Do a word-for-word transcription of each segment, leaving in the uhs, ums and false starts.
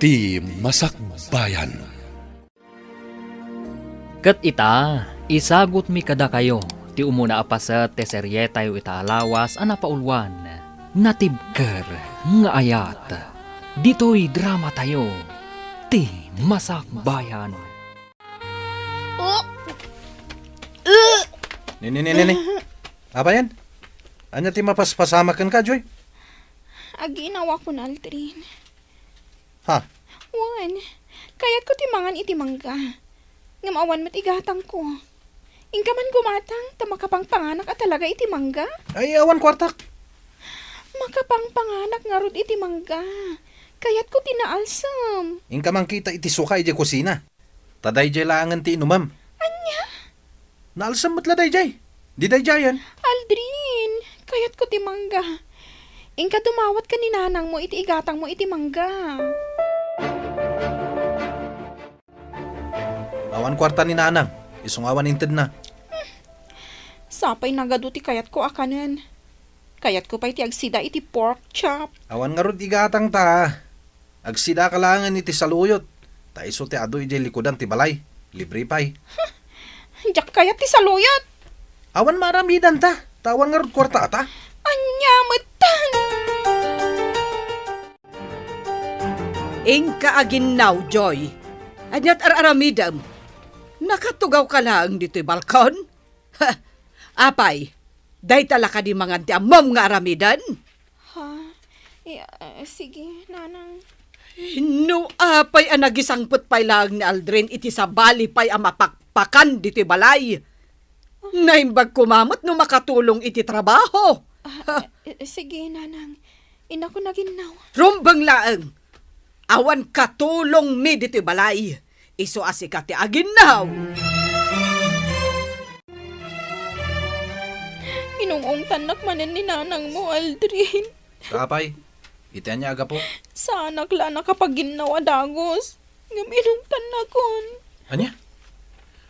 Ti Masakbayan. Ket ita, isagutmi kadakayo ti umuna a paset ti serietayo ita a lawas a napauluan, Natibker nga Ayat. Ditoy dramatayo, Ti Masakbayan. Oh! Uh! Ni, ni, ni, ni, ni. Apayen? Ania ti mapaspasamak kenka, Joy? Aginawakon, Aldrin. Ha? Wen, kayatko ti mangan iti mangga. Ngem awan met igatangko. Inka man gumatang, ta makapangpanganak a talaga iti mangga. Ay, awan kuartak. Makapangpanganak ngarud iti mangga. Kayatko ti naalsem. Inka mangkita iti suka idiay kusina. Ta daydiay laengen ti inumem. Ania? Naalsem met la daydiay. Di daydiayen. Aldrin, kayatko ti mangga. Inka dumawat ken ni nanangmo iti igatangmo iti mangga. Awan kuarta ni nanang. Isu nga awan intedna. Sapay nagadu ti kayatko a kanen. Kayatko pay ti agsida iti pork chop. Awan ngarud igatang ta. Agsidaka laengen iti saluyot, ta isu ti adu idiay likudan ti balay. Libre pay. Diak kayat ti saluyot. Awan maaramidanta, ta awan ngarud kuartata. Ania metten? Inka aginnaw, Joy. Aniat ar-aramidem? Nakatugawka laeng ditoy balkon? Ha! Apay, dayta la kadi mangan ti ammom nga aramiden? Ha? Eh, ah, sige, nanang. No apay a nagisangpet pay laeng ni Aldrin iti sabali pay a mapakpakan ditoy balay. Naimbag koma met no makatulong iti trabaho. Ah, eh, sige, nanang. Inako naginnaw. Rumbeng laeng. Awan katulongmi ditoy balay. Isu a sika ti aginnaw. Inung-ungtannak manen ni nanangmo, Aldrin. Apay, iti ania a gapu? Saanak la a nakapaginnaw a dagus. Ngem inungtannakon. Ania?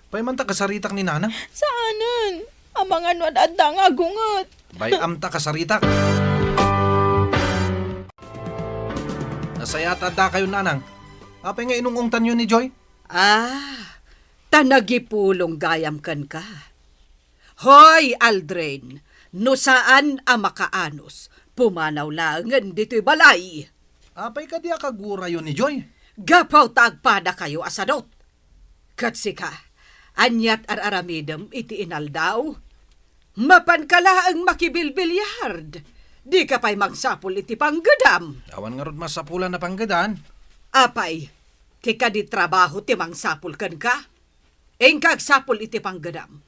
Apay man ta kasaritak ni nanang? Saanen. Amangan no ad-adda nga agunget. Bay-am ta kasaritak. Nasayaat a addakayo, nanang. Apay nga inung-ungtanyo ni Joy? Ah, ta nagipulong gayam kenka. Hoy, Aldrin, no saan a makaanus, pumanaw laengen ditoy balay. Apay kadi a kagurayo ni Joy? Gapu ta agpadakayo a sadut. Ket sika, aniat ar-aramidem iti inaldaw? Mapanka laeng makibilbiliard. Dika pay mangsapul iti panggedam. Awan ngarud masapulan a panggedan. Apay, ti kadi trabaho ti mangsapul kenka? Inka agsapul iti panggedam.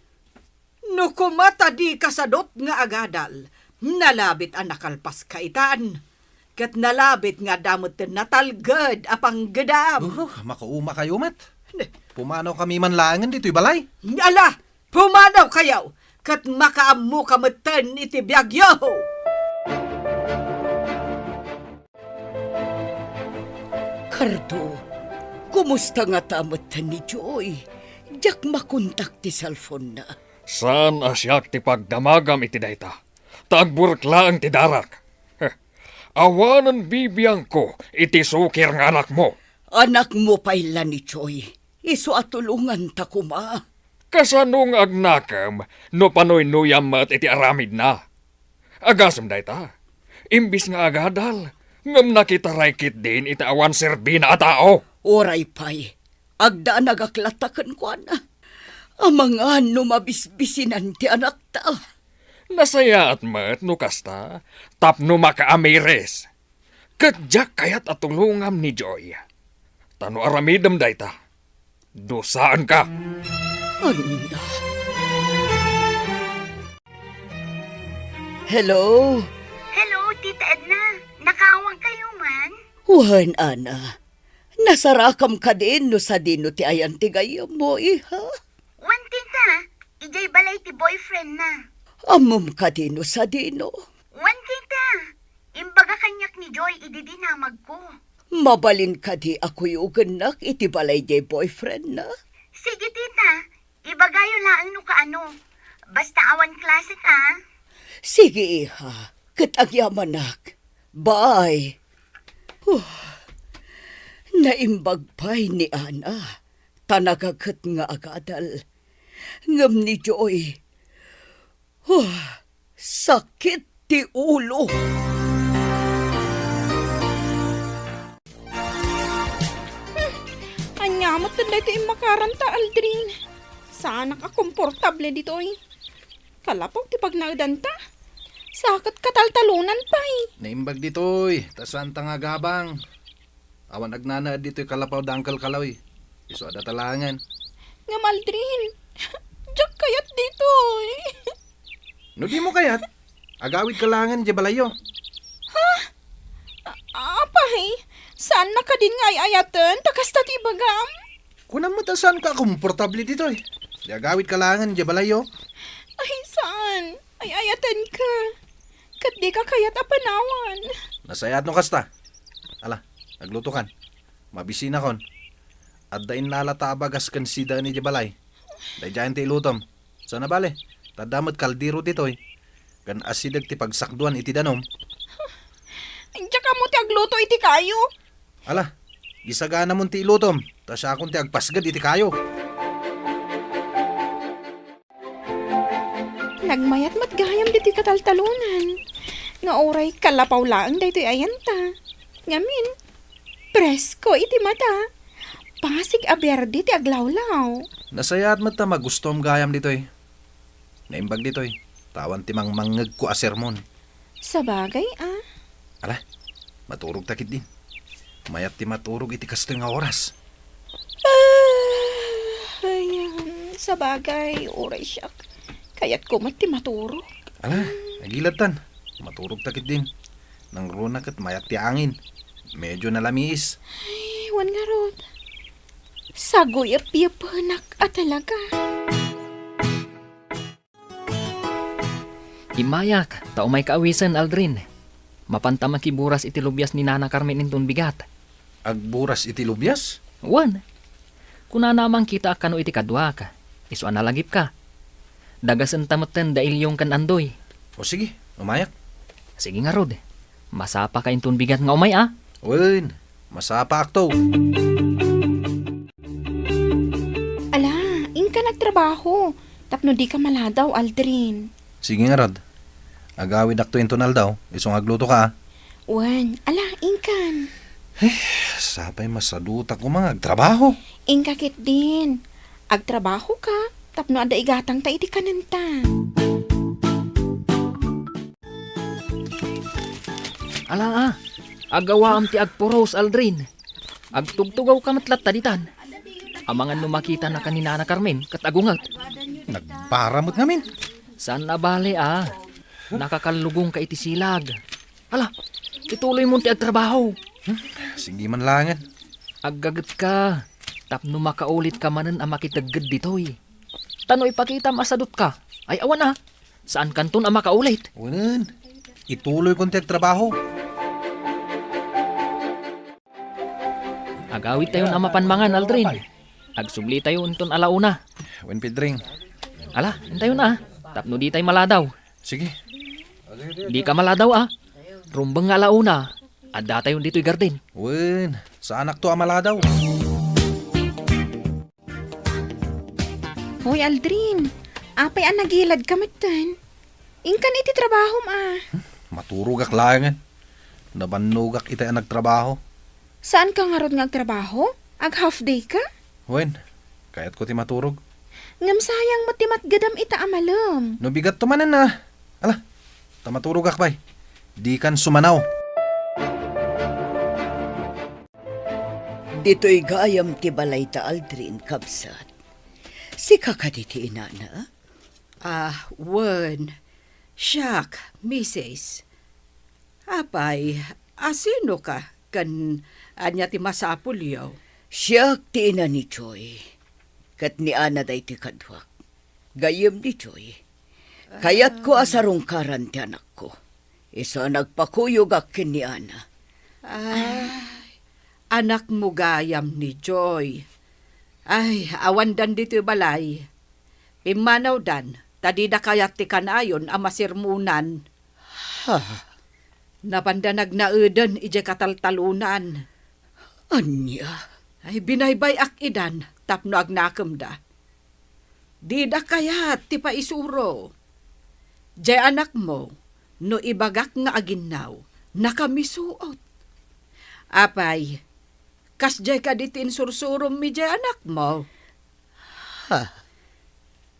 No koma ta dika sadut nga agadal, nalabit a nakalpaska itan. Ket nalabit nga adda metten natalged a panggedam. Uh, makaumakayo met. Ne. Pumanawkami man laengen ditoy balay. Ala, pumanawkayo, ket makaammoka metten iti biagyo. Cardo, kumusta ngata metten ni Joy? Diak makontak ti cellphone-na. Saan a siak ti pagdamagam iti dayta, ta agburek laeng ti darak. Heh, awanen bibiangko iti sukir nga anakmo. Anakmo pay la ni Joy. Isu a tulonganta koma. Kasano nga agnakem no panuynuyam met iti aramidna? Agasem dayta, imbis nga agadal, ngem nakitaray ketdin iti awan serbina a tao. Uray pay, agdanagak latta kenkuana. Amangan no mabisbisinan ti anakta. Nasayaat met no kasta, tapno makaamiris. Ket diak kayat a tulongam ni Joy. Ta no aramidem dayta, dusaenka. Ania? Hello? Hello, Tita Edna. Nakaawangkayo man? Wen, Ana. Nasarakam kadin no sadino ti ayan ti gayyemmo, iha? Wen, Tita. Idiay balay ti boyfriend-na. Ammom kadin no sadino? Wen, Tita. Imbaga kaniak ni Joy idi dinamagko. Mabalin kadi a kuyogennak iti balay diay boyfriend-na? Sige, Tita. Ibagayo laeng no kaano. Basta awan klase ka. Sige, iha. Ket agyamanak. Bye. Huh. Naimbag pay ni Ana, ta nagaket nga agadal. Ngem ni Joy, huh, sakit ti ulo. Hmm, ania met daytoy immakaranta, Aldrin? Saanak a komportable ditoy. Kalapaw ti pagnaedanta. Sa ket kataltalonan pay. Naimbag ditoy, ta saanta nga agabang. Awan agnanaed ditoy kalapaw da Uncle Kaloy. Isu a data laengen. Ngem Aldrin, diak kayat ditoy. No dimo kayat, agawidka laengen idiay balayyo. Ha? A-, apay, saan na kadin nga ay-ayaten ta kasta ti ibagam? Kunam met a saanka a komportable ditoy. Di agawidka laengen idiay balayyo. Ay, saan? Ay-ayatenka. Ket dika kayat a panawan. Nasayaat no kasta. Ala, aglutokan. Mabisinakon. Adda innalata a bagas ken sidaen idiay balay. Daydiayen ti ilutom. Saan a bale, ta adda met kaldero ditoy. Ken asideg ti pagsakduan iti danum. Diak ammo ti agluto iti kayo. Ala, isaganamon ti ilutom, ta siakon ti agpasged iti kayo. Nagmayat met gayam ditoy kataltalonan, nga uray kalapaw laeng daytoy ayanta. Ngamin, presko iti mata. Pasig a berde ti aglawlaw. Nasayaat met ta magustuam gayam ditoy. Naimbag ditoy, ta awan ti mangmangngegko a sermon. Sabagay, a. Ala, maturog ta ketdin. Mayat ti maturog iti kastoy nga oras. Ah, ay, um, sabagay, uray siak. Kayatko met ti maturog. Ala, agilad tan. Maturog ta ketdin. Nangruna ket mayat ti angin. Medyo nalamiis. Ay, wen ngarud. Saguyep-yepenak a talaga. Immayak, ta umayka awisen, Aldrin. Mapanta makiburas iti lubias ni Nana Carmen inton bigat. Agburas iti lubias? Wen. Kunana a mangkitaak kano iti kaduak. Isu a nalagipka. Dagasenta metten da Ilyong ken Andoy. O sige, umayak. Sige ngarud. Masapaka inton bigat nga umay, a? Wen, masapaakto. Ala, inka nagtrabaho. Tapno dika maladaw, Aldrin. Sige ngarud. Agawidakto inton aldaw, isu nga aglutoka, a? Wen, ala, inkan. Eh, sapay masadutak koma nga agtrabaho. Inka ketdin. Agtrabahoka, tapno adda igatangta iti kanenta. Ala, a, agawaam ti agpuros, Aldrin. Agtugtugawka met latta ditan. Amangan no makitanaka ni Nana Carmen ket agunget. Nagbara met ngamin. Saan a bale, a. Nakakallugongka iti silag. Ala, ituloymon ti agtrabaho. Hmm, sige man laengen. Aggagetka, tapno makaulitka manen a makitegged ditoy. Ta no ipakitam a sadutka, ay awan a, saankanton a makaulit. Wen, ituloykon ti agtrabaho. Agawidtayon a mapan mangan, Aldrin. Agsublitayo inton alauna. Wen, Pedring. Ala, intayon a, tapno ditay maladaw. Sige. Dika maladaw, a. Rumbeng nga alauna, addatayon ditoy garden. Wen, saanakto a maladaw. Hoy, Aldrin, apay a nagiladka metten? Inkan iti trabahom, a. Hmm, maturogak laengen. Nabannogak iti a nagtrabaho. Saanka ngarud nga agtrabaho? Ag-half day ka? Wen, kayatko ti maturog. Ngem sayang met ti matgedam ita a malem. No bigatto manen, a. Ala, ta maturogak pay. Dikan sumanaw. Ditoy gayam ti balay da Aldrin, kabsat. Sika kadi ti inana? Ah, wen. Siak, misis. Apay, asinoka ken ania ti masapulyo? Siak ti ina ni Joy, ket ni Ana daytoy kaduak. Gayyem ni Joy, kayatko a sarungkaran ti anakko. Isu a nagpakuyogak ken ni Ana. Ay, anakmo gayam ni Joy. Ay, awandan ditoy balay. Pimmanawdan, ta dida kayat ti kanayon a masermonan. Ha? Napanda nagnaeden idiay kataltalonan. Ania? Ay, binaybay-ak idan tapno agnakemda. Dida kayat ti paisuro. Diay anakmo, no ibagak nga aginnaw, nakamisuot. Apay, kasdiay kadi ti insursurommi diay anakmo? Ha?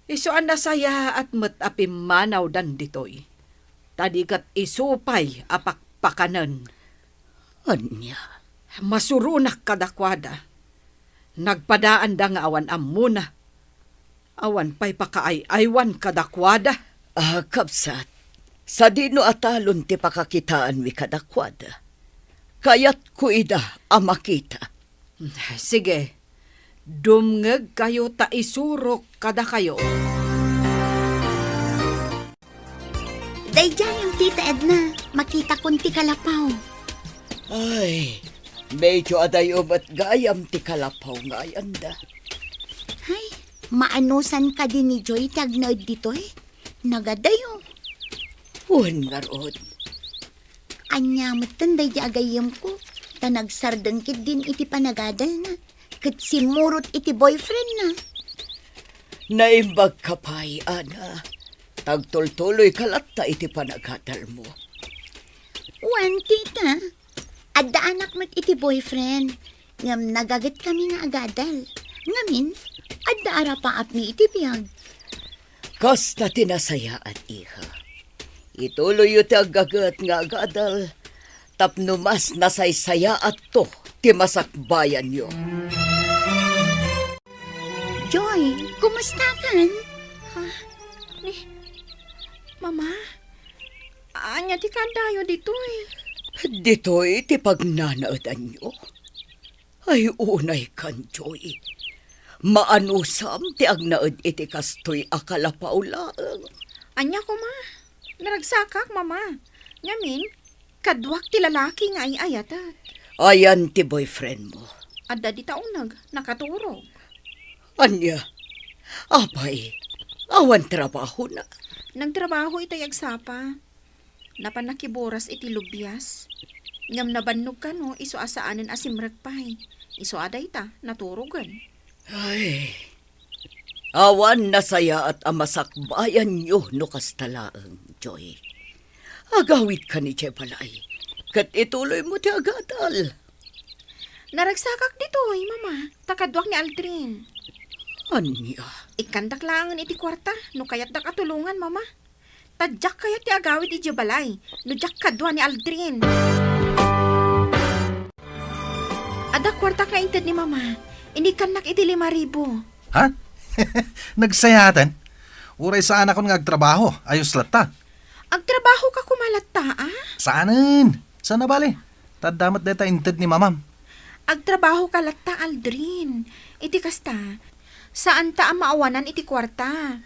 Isu a nasayaat met a pimmanawdan ditoy. Ta di ket isu pay a pakpakanen. Ania? Masuronak kadakuada. Nagpadaanda nga awan ammona. Awan pay pakaay-aywan kadakuada. Ah, kabsat, sadino a talon ti pakakitaanmi kadakuada? Kayatko ida a makita. Sige, dumngegkayo ta isurok kadakayo. Daydiay, Tita Edna, makitakon ti kalapaw. Ay, medyo adayo met gayam ti kalapaw nga ayanda. Ay, maanusan kadi ni Joy ti agnaed ditoy? Nagadayo. Wen ngarud. Ania metten daydi a gayyemko, ta nagsardeng ketdin iti panagadalna, ket simmurot iti boyfriendna. Naimbagka pay, Ana. Tagtultuloyka latta iti panagadalmo. Wen, tita. Adda anak met iti boyfriend, ngem nagagetkami nga agadal. Ngamin, adda arapaapmi iti biag. Kasta ti nasayaat, iha. Ituloyyo ti aggaget nga agadal tapno mas nasaysayaatto ti masakbayanyo. Joy, kumustakan? Ha? Ni, Mama? Ania ti kaadayo ditoy? Ditoy ti pagnanaedanyo? Ay, unaykan, Joy. Maanusam ti agnaed iti kastoy a kalapaw laeng. Ania koma? Naragsakak, Mama. Ngamin, kaduak ti lalaki nga ay-ayatek. Ayan ti boyfriendmo? Adda dita uneg, nakaturog. Ania? Apay, awan trabahona? Nagtrabaho itay agsapa. Napan nakiburas iti lubias. Ngem nabannog kano isu a saanen a simrek pay. Isu a dayta, naturogen. Ay, awan nasayaat a masakbayanyo no kasta laeng, Joy. Agawidka idiay balay, ket ituloymo ti agadal. Naragsakak ditoy, Mama, ta kaduak ni Aldrin. Ania? Ikkandak laengen iti kuarta no kayatdak a tulongan, Mama. Ta diak kayat ti agawid idiay balay no diak kadua ni Aldrin. Adda kuarta nga inted ni Mama. Inikkannak iti lima ribu. Ha? Nagsayaatan? Uray saanakon nga agtrabaho, ayos latta. Agtrabaho ka koma latta, a? Saanen? Saan a bale? Ta adda met dayta inted ni Mamam. Agtrabaho ka latta, Aldrin. Iti kasta, saanta a maawanan iti kuarta.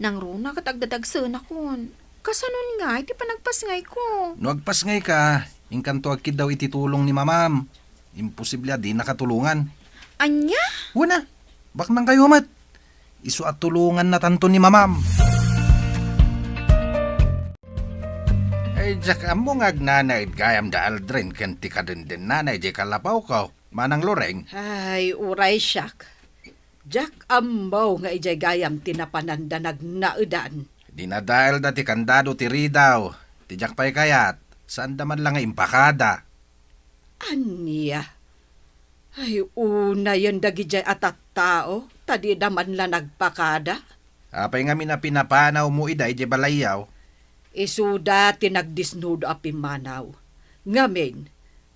Nangruna ket agdadagsenakon. Kasanon ngay ti panagpasngayko? No agpasngayka, inkanto agkiddaw iti tulong ni Mamam. Imposible a dinaka tulongan. Ania? Wen a, baknangkayo met. Isu a tulongannatanto ni Mamam. Ay, diak ammo nga agnanaed gayam da Aldrin ken ti kadendennana idiay kalapawko, Manang Loreng. Ay, uray siak. Diak ammo nga idiay gayam ti napananda nagnaedan. Dinadaelda ti kandado ti ridaw. Ti diak pay kayat, saanda man la nga impakada. Ania? Ay, unayen dagidiay a tattao, ta dida man la nagpakada. Apay ngamin a pinapanawmo ida idiay balayyo? Isuda ti nagdisnudo a pimmanaw. Ngamin,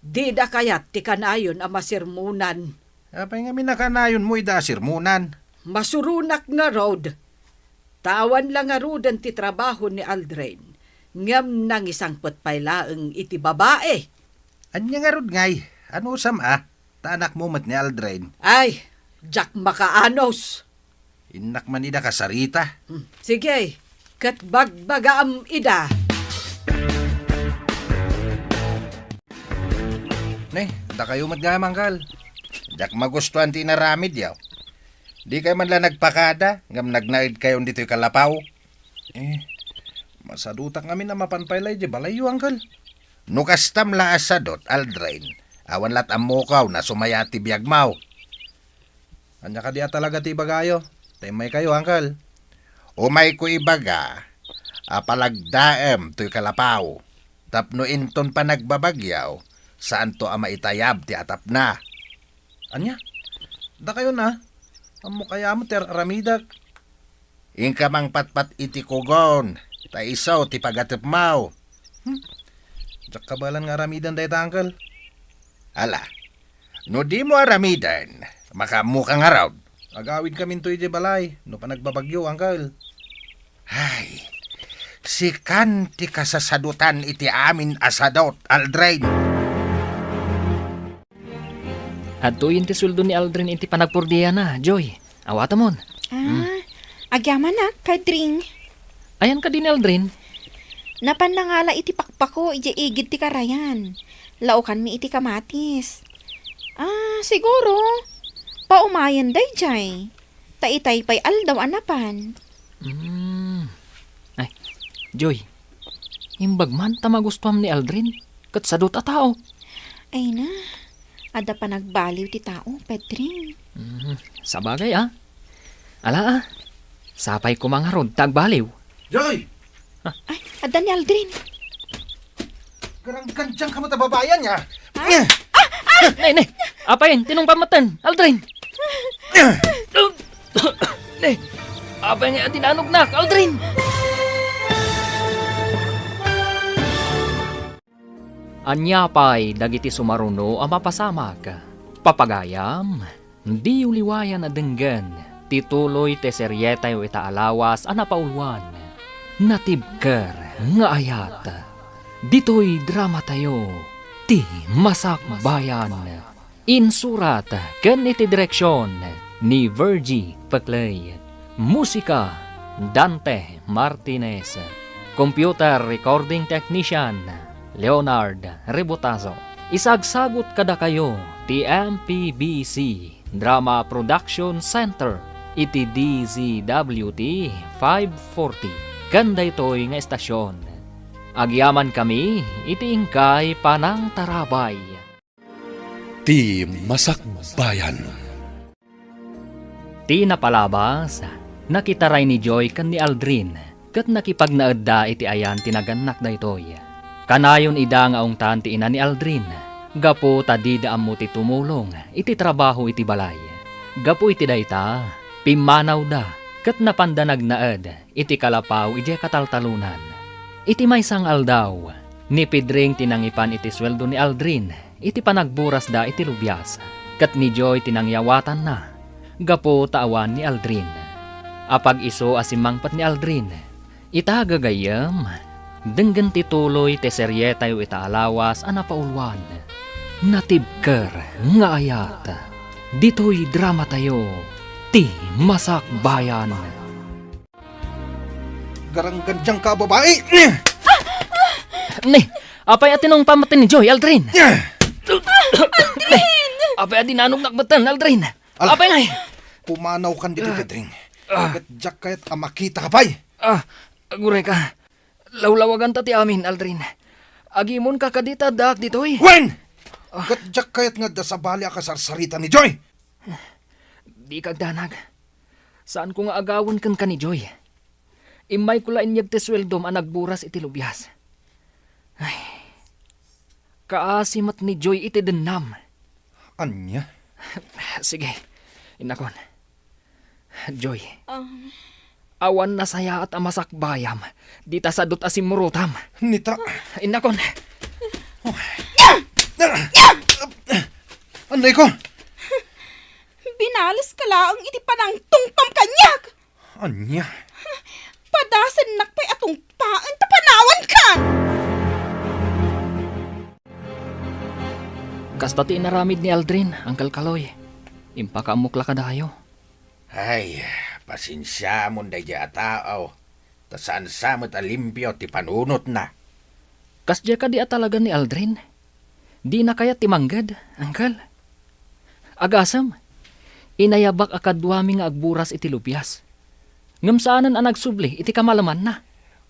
dida kayat ti kanayon a masermonan. Apay ngamin a kanayonmo ida a sermonan? Masuronak ngarud. Ta awan la ngaruden ti trabaho ni Aldrin, ngem nangisangpet pay laeng iti babai. Ania ngarud ngay? Anusam a? Ta anakmo met ni Aldrin. Ay, diak makaanus. Innak man ida kasarita. Hmm, sige, ket bagbagaam ida. Ne, dakayo met gayam, Angkal. Diak magustuan ti inaramidyo. Dikay man la nagpakada, ngem nagnaedkayon ditoy kalapaw. Eh, masadutak ngamin a mapan pay la idiay balayyo, Angkal. No kastam la a sadut, Aldrin, Awan lat ammokaw no sumaya ti biagmo. Ania kadi a talaga ti ibagayo? Ta immaykayo, Uncle. Umayko ibaga a palagdaem toy kalapaw tapno inton panagbabagyo, saanto a maitayab ti atapna. Ania? Dakayo na? Ammok aya met ti ar-aramidek. Inka mangpatpat iti kugon, ta isu ti pagatepmo. Hmm? Diak kabaelan nga aramiden dayta, Uncle. Ala, no dimo aramiden, makaammoka ngarud. Agawidkaminto idiay balay, no panagbabagyo, Uncle. Ay, sikan ti kasasadutan iti amin a sadut, Aldrin. Adtoyen ti sueldo ni Aldrin iti panagpurdiana, Joy. Awatemon. Ah, agyamanak, Pedring. Ayan kadi ni Aldrin? Napan nangala iti pakpako idiay igid ti karayan. Laokanmi iti kamatis. Ah, siguro, paumayen daydiay. Ta itay pay aldaw a napan. Mm. Ay, Joy, imbag man ta magustuam ni Aldrin, ket sadut a tao. Ay na, adda panagbaliw ti tao, Pedring. Mm, sabagay, ah. Ala, ah. Sapay koma ngarud ta agbaliw. Joy! Ay, adda ni Aldrin. Garanggandiangka met a babai ania. Ha? Ne, ne. Apay, tinungpam metten, Aldrin. Ne. Apay nga dinanognak, Aldrin. Ania pay dagiti sumaruno a mapasamak? Papagayam, diyo liwayan a denggen ti tuloy ti serietayo ita a lawas a napauluan, Natibker nga Ayat. Ditoy dramatayo, ti Masakbayan. Insurat ken iti direksion ni Virgie Peclay. Musika, Dante Martinez. Computer recording technician, Leonard Rebotazo. Isagsagut kadakayo ti M P B C Drama Production Center iti D Z W T five forty ken daytoy nga estasion. Agyamankami iti inkay panangtarabay. Ti Masakbayan. Ti napalabas, nakitaray ni Joy ken ni Aldrin, ket nakipagnaedda iti ayan ti nagannak daytoy. Kanayon ida nga ungtan ti ina ni Aldrin, gapu ta dida ammo ti tumulong iti trabaho iti balay. Gapu iti dayta, pimmanawda ket napanda nagnaed iti kalapaw idiay kataltalonan. Iti maysa nga aldaw, ni Pedring ti nangipan iti sueldo ni Aldrin iti panagburasda iti lubias, ket ni Joy ti nangyawatanna gapu ta awan ni Aldrin. Apag-isu a simmangpet ni Aldrin, ita gagayyem, denggen ti tuloy ti serietayo ita a lawas a napauluan, Natibker nga Ayat. Ditoy dramatayo, ti Masakbayan. Garanggandiangka a babai! Ne, apay a tinungpam metten ni Joy, Aldrin? Aldrin! Apay a dinanognak metten, Aldrin? Ala, apay ngay? Pumanawkan ditoy, Pedring. Ah. Ket diak kayat a makitaka pay. Ah, aguray ka. Lawlawaganta ti amin, Aldrin. Agimonka kadi ta addaak ditoy. Wen! Ah. Ket diak kayat nga adda sabali a kasarsarita ni Joy. Dika agdanag. Saanko nga agawen kenka ni Joy. Immayko la inyeg ti sueldom a nagburas iti lubias. Ay, kaasi met ni Joy iti dennam. Ania? Sige, innakon. Joy, um, awan nasayaat a masakbayam dita sadut a simmurotam. Nita. Innakon. Anay ko. Binaleska laeng iti panangtungpam kaniak. Ania? Padasennak pay a tungpaen ta panawankan. Kasta ti inaramid ni Aldrin, Uncle Kaloy. Impakaammok la kadayo. Ay, pasensiamon daydiay a tao, ta saan sa met a limpio ti panunotna. Kasdiay kadi a talaga ni Aldrin? Dina kayat ti mangged, Uncle? Agasem, inayabak a kaduami nga agburas iti lubias. Ngem saanen a nagsubli iti kamalemanna.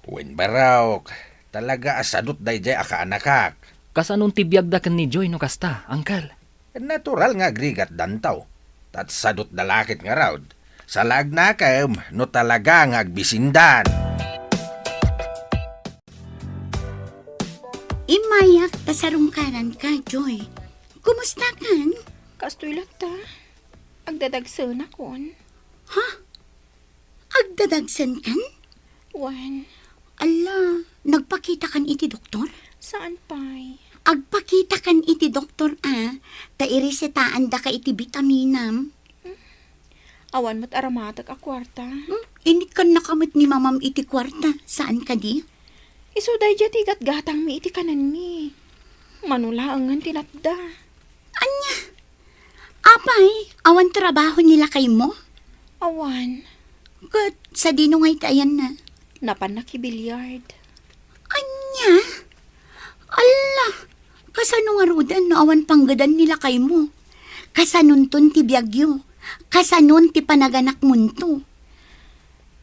Wen, barok, talaga a sadut daydiay a kaanakak. Kasanon ti biagda ken ni Joy no kasta, Uncle? Natural nga agrigatdanto. Tatsadotda la ket ngarud. Salagnakem no talaga nga agbisindan. Immayak ta sarungkaranka, Joy. Kumustakan? Kastoy latta. Agdadagsenakon. Ha? Agdadagsenkan? Wen. Alla, nagpakitakan iti doktor? Saan pay? Agpakitakan iti doktor a, ta iresetaandaka iti bitaminam. Awan met aramatek a kuarta. Hmm? Inikkannaka met ni mamam iti kuarta, saan kadi? Isu daydiay ti gatgatangmi iti kanenmi. Mano laengen ti natda. Ania? Apay, awan trabaho ni lakaymo? Awan. Ket sadino ngay ti ayanna? Napan nakibiliard. Ania? Alla, kasano ngaruden no awan panggedan ni lakaymo? Kasanonton ti biagyo? Kasanon ti panaganakmonto?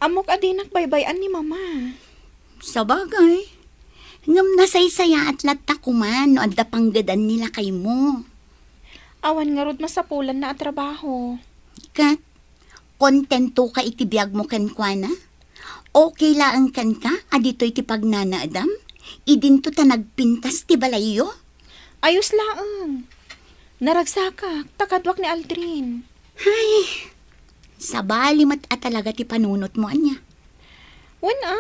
Ammok a dinak baybay-an ni Mama. Sabagay. Ngem nasaysayaat latta koma no adda panggedan ni lakaymo. Awan ngarud masapulanna a trabaho. Ket, kontentoka iti biagmo kenkuana? Okay laeng kenka a ditoy ti pagnanaedam? Idinto ta nagpintas ti balayyo? Ayos laeng. Naragsakak, ta kaduak ni Aldrin. Ay, sabali met a talaga ti panunotmo, ania? Wen a,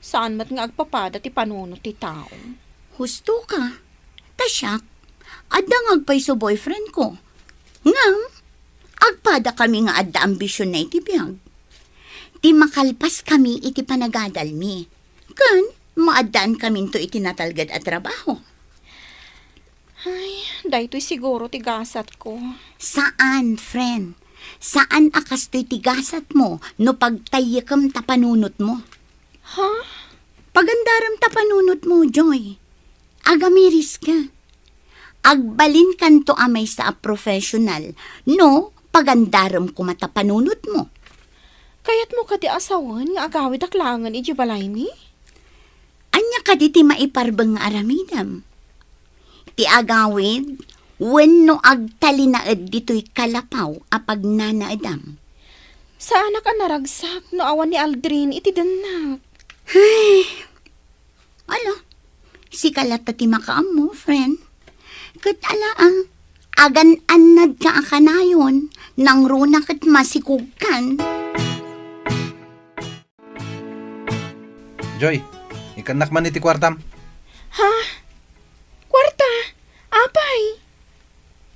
saan met nga agpapada ti panunot ti tao. Husto ka. Ta siak, adda nga agpayso boyfriend ko. Ngem, agpada kami nga adda ambisionna iti biag. Ti makalpas kami iti panagadalmi. Ken, maaddaan kaminto iti natalged a trabaho. Ay, daytoy siguro ti gasatko. Saan, friend. Saan a kastoy ti gasatmo no pagtayyekem ta panunotmo. Ha? Pagandarem ta panunotmo, Joy. Agamiriska. Agbalinkanto a maysa a professional no pagandarem koma ta panunotmo. Kayatmo kadi a sawen nga agawidak laengen idiay balaymi? Ania kadi ti maiparbeng nga aramidem? Ti agawid wenno agtalinaed ditoy kalapaw a pagnanaedam? Saanak a naragsak no awan ni Aldrin iti dennak. Ay, ala, sika latta ti makaammo, friend. Ket ala, ah, agan-annadka a kanayon, nangruna ket masikogkan. Joy, ikkannak man iti kuartam. Ha? Kuarta? Apay?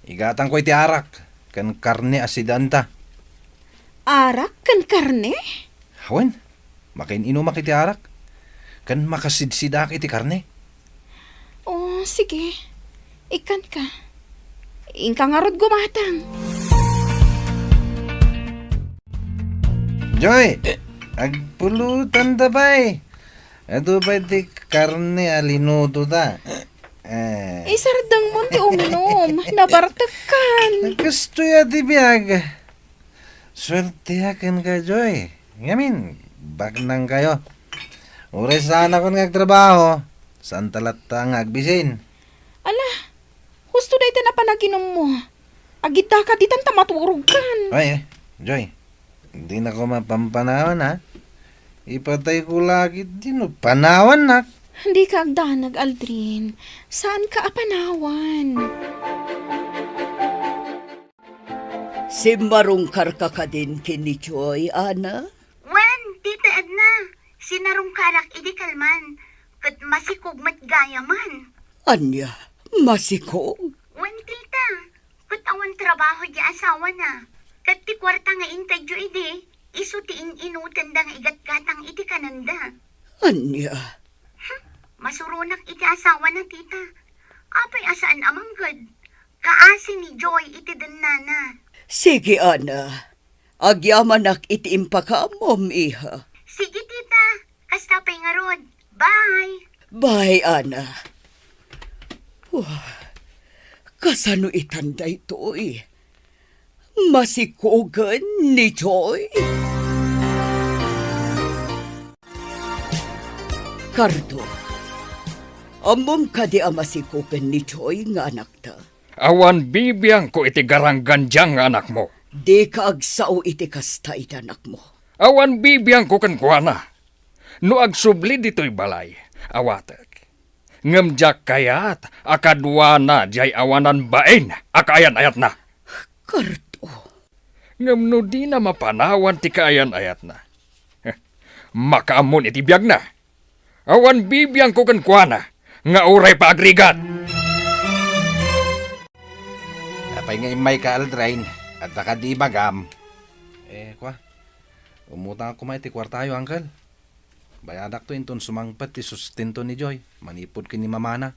Igatangko iti arak ken karne a sidaanta. Arak ken karne? Wen, makin-inumak iti arak ken makasidsidaak iti karne. O, sige. Ikkanka. Inka ngarud gumatang. Joy, agpulotanta pay. Adu pay ti karne a linutota. Eh. Isardengmon ti umnom. Nabartekkan. Kastoy a ti biag. Suerteak kenka, Joy. Ngamin, baknangkayo. Uray saanakon nga agtrabaho, saanta latta nga agbisin. Ala, husto dayta napanaginummo. Agiddaka ditan ta maturogkan. Ay, eh, Joy, dinako mapampanawan, ha? Ipatayko la ket dino panawannak. Dika agdanag, Aldrin. Saanka a panawan. Simmarungkarka kadin ken ni Joy, Ana? Wen, Tita Edna, sinarungkarak idi kalman, ket masikog met gayamen. Ania? Masikog? Wen, Tita, ket awan trabaho di asawana. Ket ti kuarta nga intedyo idi, isu ti in-inutenda nga igatgatang iti kanenda. Ania? Hm, masuronak iti asawana, Tita. Apay a saan a mangged? Kaasi ni Joy iti dennana. Sige, Ana. Agyamanak iti impakaammom, iha. Sige, Tita. Kasta pay ngarud. Bye. Bye, Ana. Wah, kasano itan daytoy? Masikogen ni Joy? Kardo, Ammom kadi a masikopen ni Joy nga anakta? Awan bibiangko iti garanggandiang nga anakmo. Dika agsao iti kasta iti anakmo. Awan bibiangko kenkuana. No agsubli ditoy balay, awatek. Ngem diak kayat a kaduana diay awanan bain a kaayan-ayatna. Karto. Ngem no dina mapanawan ti kaayan-ayatna, makaammon iti biagna. Awan bibiangko kenkuana nga uray pa agrigat. Apay nga immayka, Aldrin? Adda kadi ibagam? Eh, kua, umutang koma iti kuartayo, Uncle. Bayadakto inton sumangpet ti sustento ni Joy manipud ken ni mamana.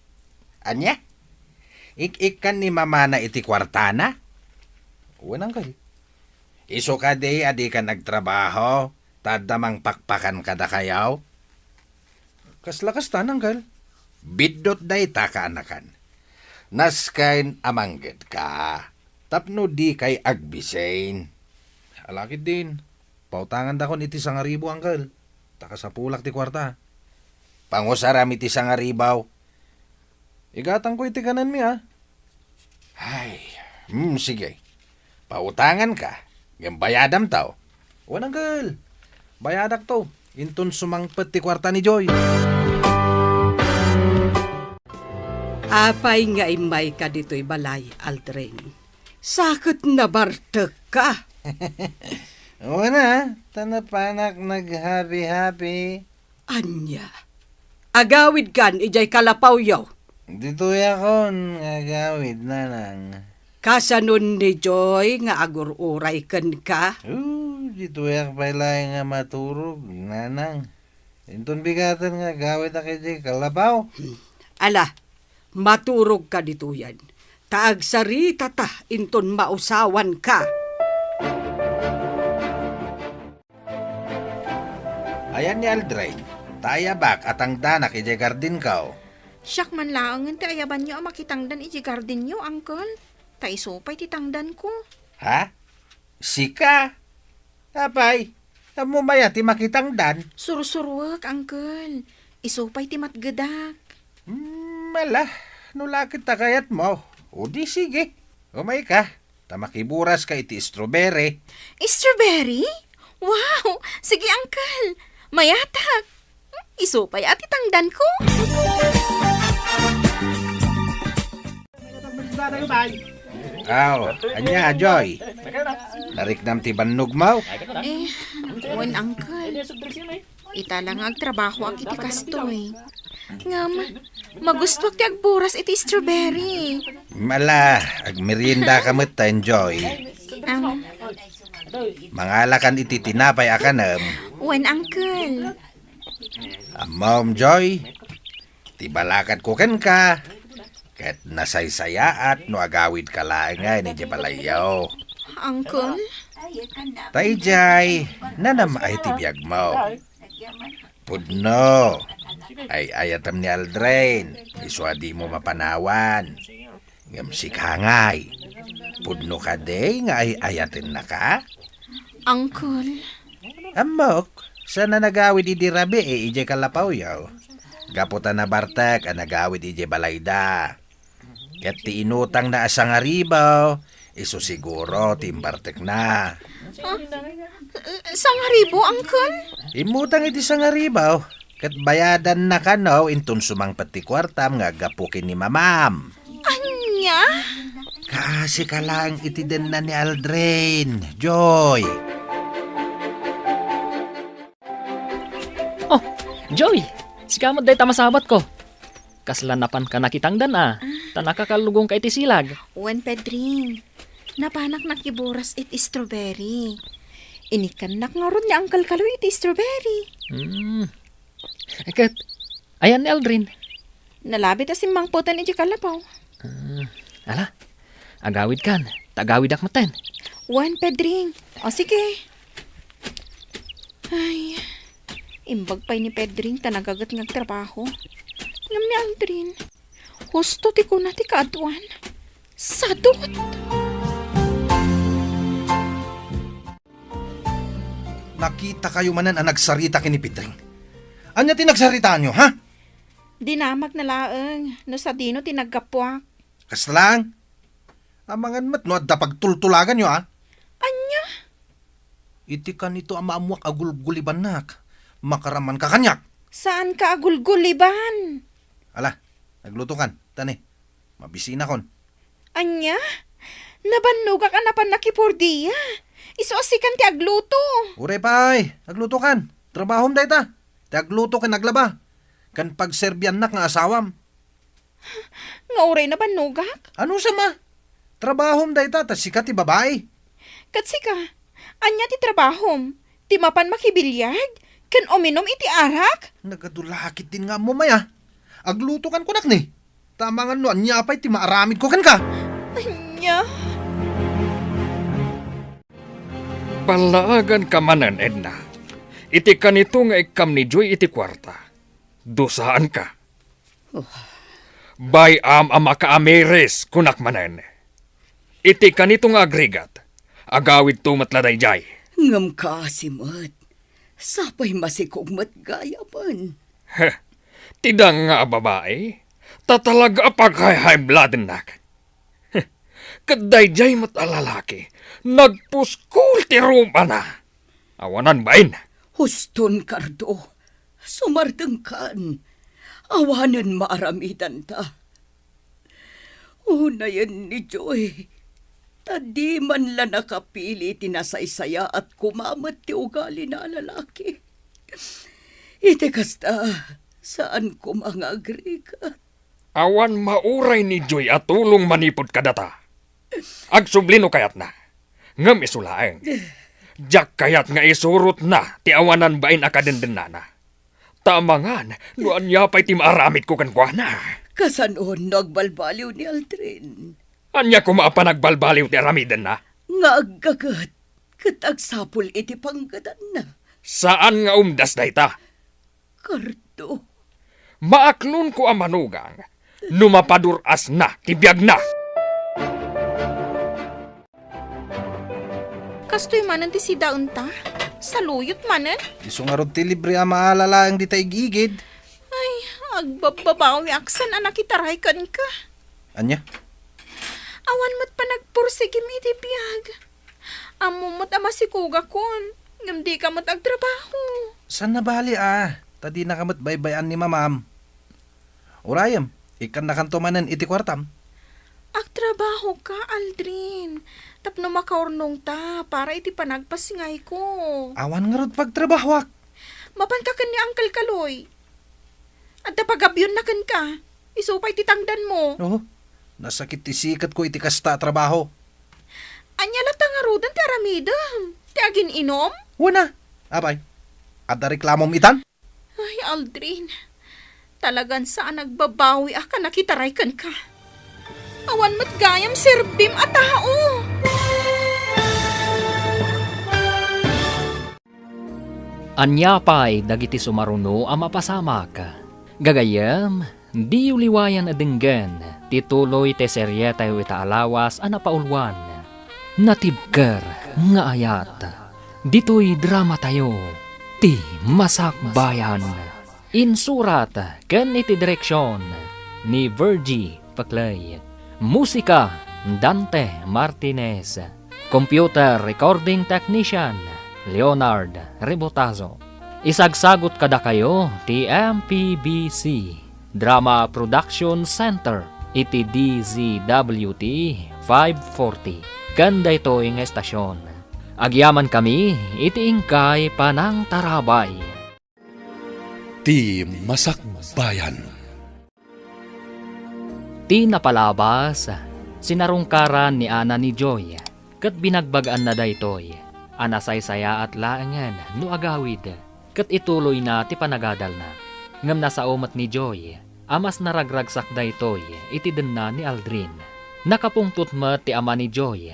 Ania? Ik-ikkan ni mamana iti kuartana? Wen, Uncle. Isu kadi a dikan agtrabaho, ta adda mangpakpakan kadakayo? Kasla kasta, Uncle. Biddut dayta, kaanakan. Nasken a manggedka tapno dikay agbisin. Alakid din. Pautangandakon iti sangaribu, Uncle. Ta kasapulak ti kuarta. Pangusaram iti sangaribu. Igatangko iti kanenmi, a. Ay, hmm, sige. Pautanganka, ngem bayadamto. Wen, Uncle. Bayadakto inton sumangpet ti kuarta ni Joy. Apay nga immayka ditoy balay, Aldrin? Sa ket nabartekka. Wen a, ta napanak naghabi-habi. Ania? Agawidkan idiay kalapawyo? Ditoyakon nga agawid, nanang. Kasanon ni Joy nga agur-uray kenka? Oh, ditoyak pay laeng nga maturog, nanang. Inton bigaten nga agawidak idiay kalapaw. Hmm. Ala, maturogka ditoyen. Ta agsaritata inton mausawanka. Ayan ni Aldrin, ta ayabak a tangdanak idiay gardinko. Siak man laengen ti ayabanyo a makitangdan idiay gardinyo, Uncle. Ta isu pay ti tangdanko. Ha? Sika? Apay, ammom aya ti makitangdan? Sursuruek, Uncle. Isu pay ti matgedak. Hmm, ala, no la ket ta kayatmo, o di sige. Umayka. Ta makiburaska iti strawberry. Strawberry? Wow! Sige, Uncle. Mayatak. Isu pay a ti tangdanko. Aw, ania, Joy? Nariknam ti bannogmo? Eh, wen, Uncle. Ita la nga agtrabahoak iti kastoy. Ngem, magustuak ti agburas iti strawberry. Ala, agmeriendaka met ta, Joy. Am. Mangalakan iti tinapay a kanem. Wen, Uncle. Ammom, Joy, ti balakadko kenka, ket nasaysayaat no agawidka laengen idiay balayyo. Uncle? Ta idiay, nanam-ay ti biagmo. Pudno, ay-ayatem ni Aldrin, isu a dimo mapanawan. Ngem sika ngay, pudno kadi nga ay-ayatennaka? Uncle. Ammok, saan a nagawid idi rabii idiay kalapawyo. Gapu ta nabartek a nagawid idiay balayda. Ket ti inutangna a sangaribu, isu siguro ti imbartekna. Ah, sangaribu, Uncle? Immutang iti sangaribu, ket bayadanna kano inton sumangpet ti kuartam nga aggapu ken ni mamam. Ania? Kaasika laeng iti denna ni Aldrin, Joy. Oh, Joy! Sika met dayta masabatko. Kasla napanka nakitangdan a, ta nakakallugonka iti silag. Wen, Pedring. Napanak nakiburas iti strawberry. Inikkannak ngarud ni Uncle Kaloy iti strawberry. Hmm. Ket, ayan ni Aldrin? Nalabit a simmangpeten iti kalapaw. Ah, ala, agawidkan, ta agawidak metten. Wen, Pedring. O, sige. Ay, imbag pay ni Pedring ta nagaget nga agtrabaho. Ngem ni Aldrin, husto ti kuna ti kaaduan. Sadot! Nakitakayo manen a nagsarita ken ni Pedring. Ania ti nagsaritaanyo, ha? Dinamagna laeng no sadino ti naggapuak. Kasta laeng. Amangan met no adda pagtultulaganyo, a? Ania? Iti kanito a maammoak a gulgulibannak, makaramanka kaniak. Saanka a gulguliban. Ala, aglutokan, ta ne, mabisinakon. Ania? Nabannogak a napan nakipordia. Isu a sikan ti agluto. Uray pay, aglutokan. Trabahom dayta. Ti agluto ken aglaba. Ken pagserbiannak nga asawam. Nga uray nabannogak? Ano sama? Trabahom dayta, ta sika ti babai. Ket sika, ania ti trabahom? Ti mapan makibiliag? Ken uminum iti arak? Nagadu lakit din nga ammom aya. Aglutokan kunak ni. Ta amangan no ania pay ti maaramidko kenka. Ania? Ballaaganka manen, Edna. Iti kanito nga ikkam ni Joy iti kuarta. Dusaanka. Oh. Bay-am a makaamiris, kunak manen. Iti kanito nga agrigat, agawidto met la daydiay. Ngem kaasi met, sapay masikog met gayamen. Heh, ti danga a babai, ta talaga a paghayhaybladennak. Heh, ket daydiay met a lalaki, nagpuskol ti rumana. Awanan bain. Huston, Cardo. Sumardengkan. Awanen maaramidanta. Unayen ni Joy, ta di man la nakapili ti nasaysayaat koma met ti ugalina a lalaki. Iti kasta, saan koma nga agrigat. Awan mauray ni Joy a tulong manipud kadata. Agsubli no kayatna. Ngem isu laeng, diak kayat nga isurotna ti awanan bain a kadendennana. Ta amangan no ania pay ti maaramidko kenkuana. Kasano no agbalbaliw ni Aldrin? Ania koma a panagbalbaliw ti aramidenna? Nga aggaget ket agsapul iti panggedanna. Saan nga umdas dayta. Cardo. Maaknonko a manugang no mapadur-asna ti biagna. Kastoy manen ti sidaenta? Saluyot manen? Isu ngarud ti libre a maala laeng dita igigid. Ay, agbabbabawiak saan a nakitaray kenka. Ania? Awan met panagpursigim iti biag. Ammom met a masikogakon, ngem dika met agtrabaho. Saan a bali a, ta dinaka met baybay-an ni mamam. Urayem, ikkannakanto manen iti kuartam. Agtrabahoka, Aldrin, tapno makaurnongta para iti panagpasngayko. Awan ngarud pagtrabahoak. Mapanka ken ni Uncle Kaloy. Adda pagabionna kenka. Isu pay ti tangdanmo. Oh, nasakit ti siketko iti kasta a trabaho. Ania latta ngaruden ti aramidem? Ti agin-inom? Wen a. Apay, adda reklamom itan? Ay, Aldrin. Talagan saan a nagbabawiak a nakitaray kenka. Awan met gayam serbim a tao. Ania pay dagiti sumaruno a mapasamak? Gagayyem, diyo liwayan a denggen ti tuloy ti serietayo ita a lawas a napauluan, Natibker nga Ayat. Ditoy dramatayo, Ti Masakbayan. Insurat ken iti direksion ni Virgie Paclay. Musika, Dante Martinez. Computer recording technician, Leonard Rebotazo. Isagsagut kadakayo ti M P B C Drama Production Center iti D Z W T five forty. Ken daytoy nga estasion, agyamankami iti inkay panangtarabay. Ti Masakbayan. Ti napalabas, sinarungkaran ni Ana ni Joy, ket binagbag-anna daytoy a nasaysayaat laengen no agawid, ket ituloyna ti panagadalna. Ngem nasao met ni Joy a mas naragragsak daytoy iti denna ni Aldrin. Nakapungtot met ti ama ni Joy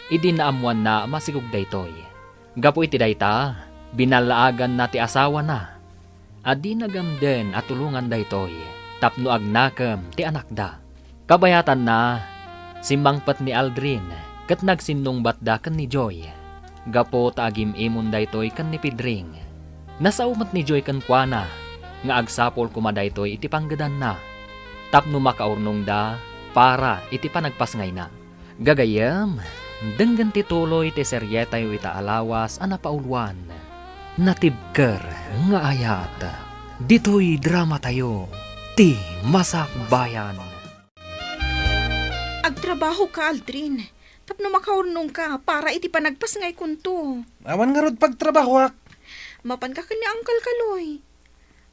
idi naammoanna a masikog daytoy. Gapu iti dayta, binallaaganna ti asawana a di nagamden a tulongan daytoy tapno agnakem ti anakda. Kabayatanna, simmangpet ni Aldrin ket nagsinnungbatda ken ni Joy gapu ta agim-imon daytoy ken ni Pedring. Nasao met ni Joy kenkuana nga agsapul koma daytoy iti panggedanna tapno makaurnongda para iti panagpasngayna. Gagayyem, denggen ti tuloy ti serietayo ita a lawas a napauluan, Natibker nga Ayat. Ditoy dramatayo, ti Masakbayan. Agtrabahoka, Aldrin, tapno makaurnongka para iti panagpasngaykonto. Awan ngarud pagtrabahoak. Mapanka ken ni Uncle Kaloy.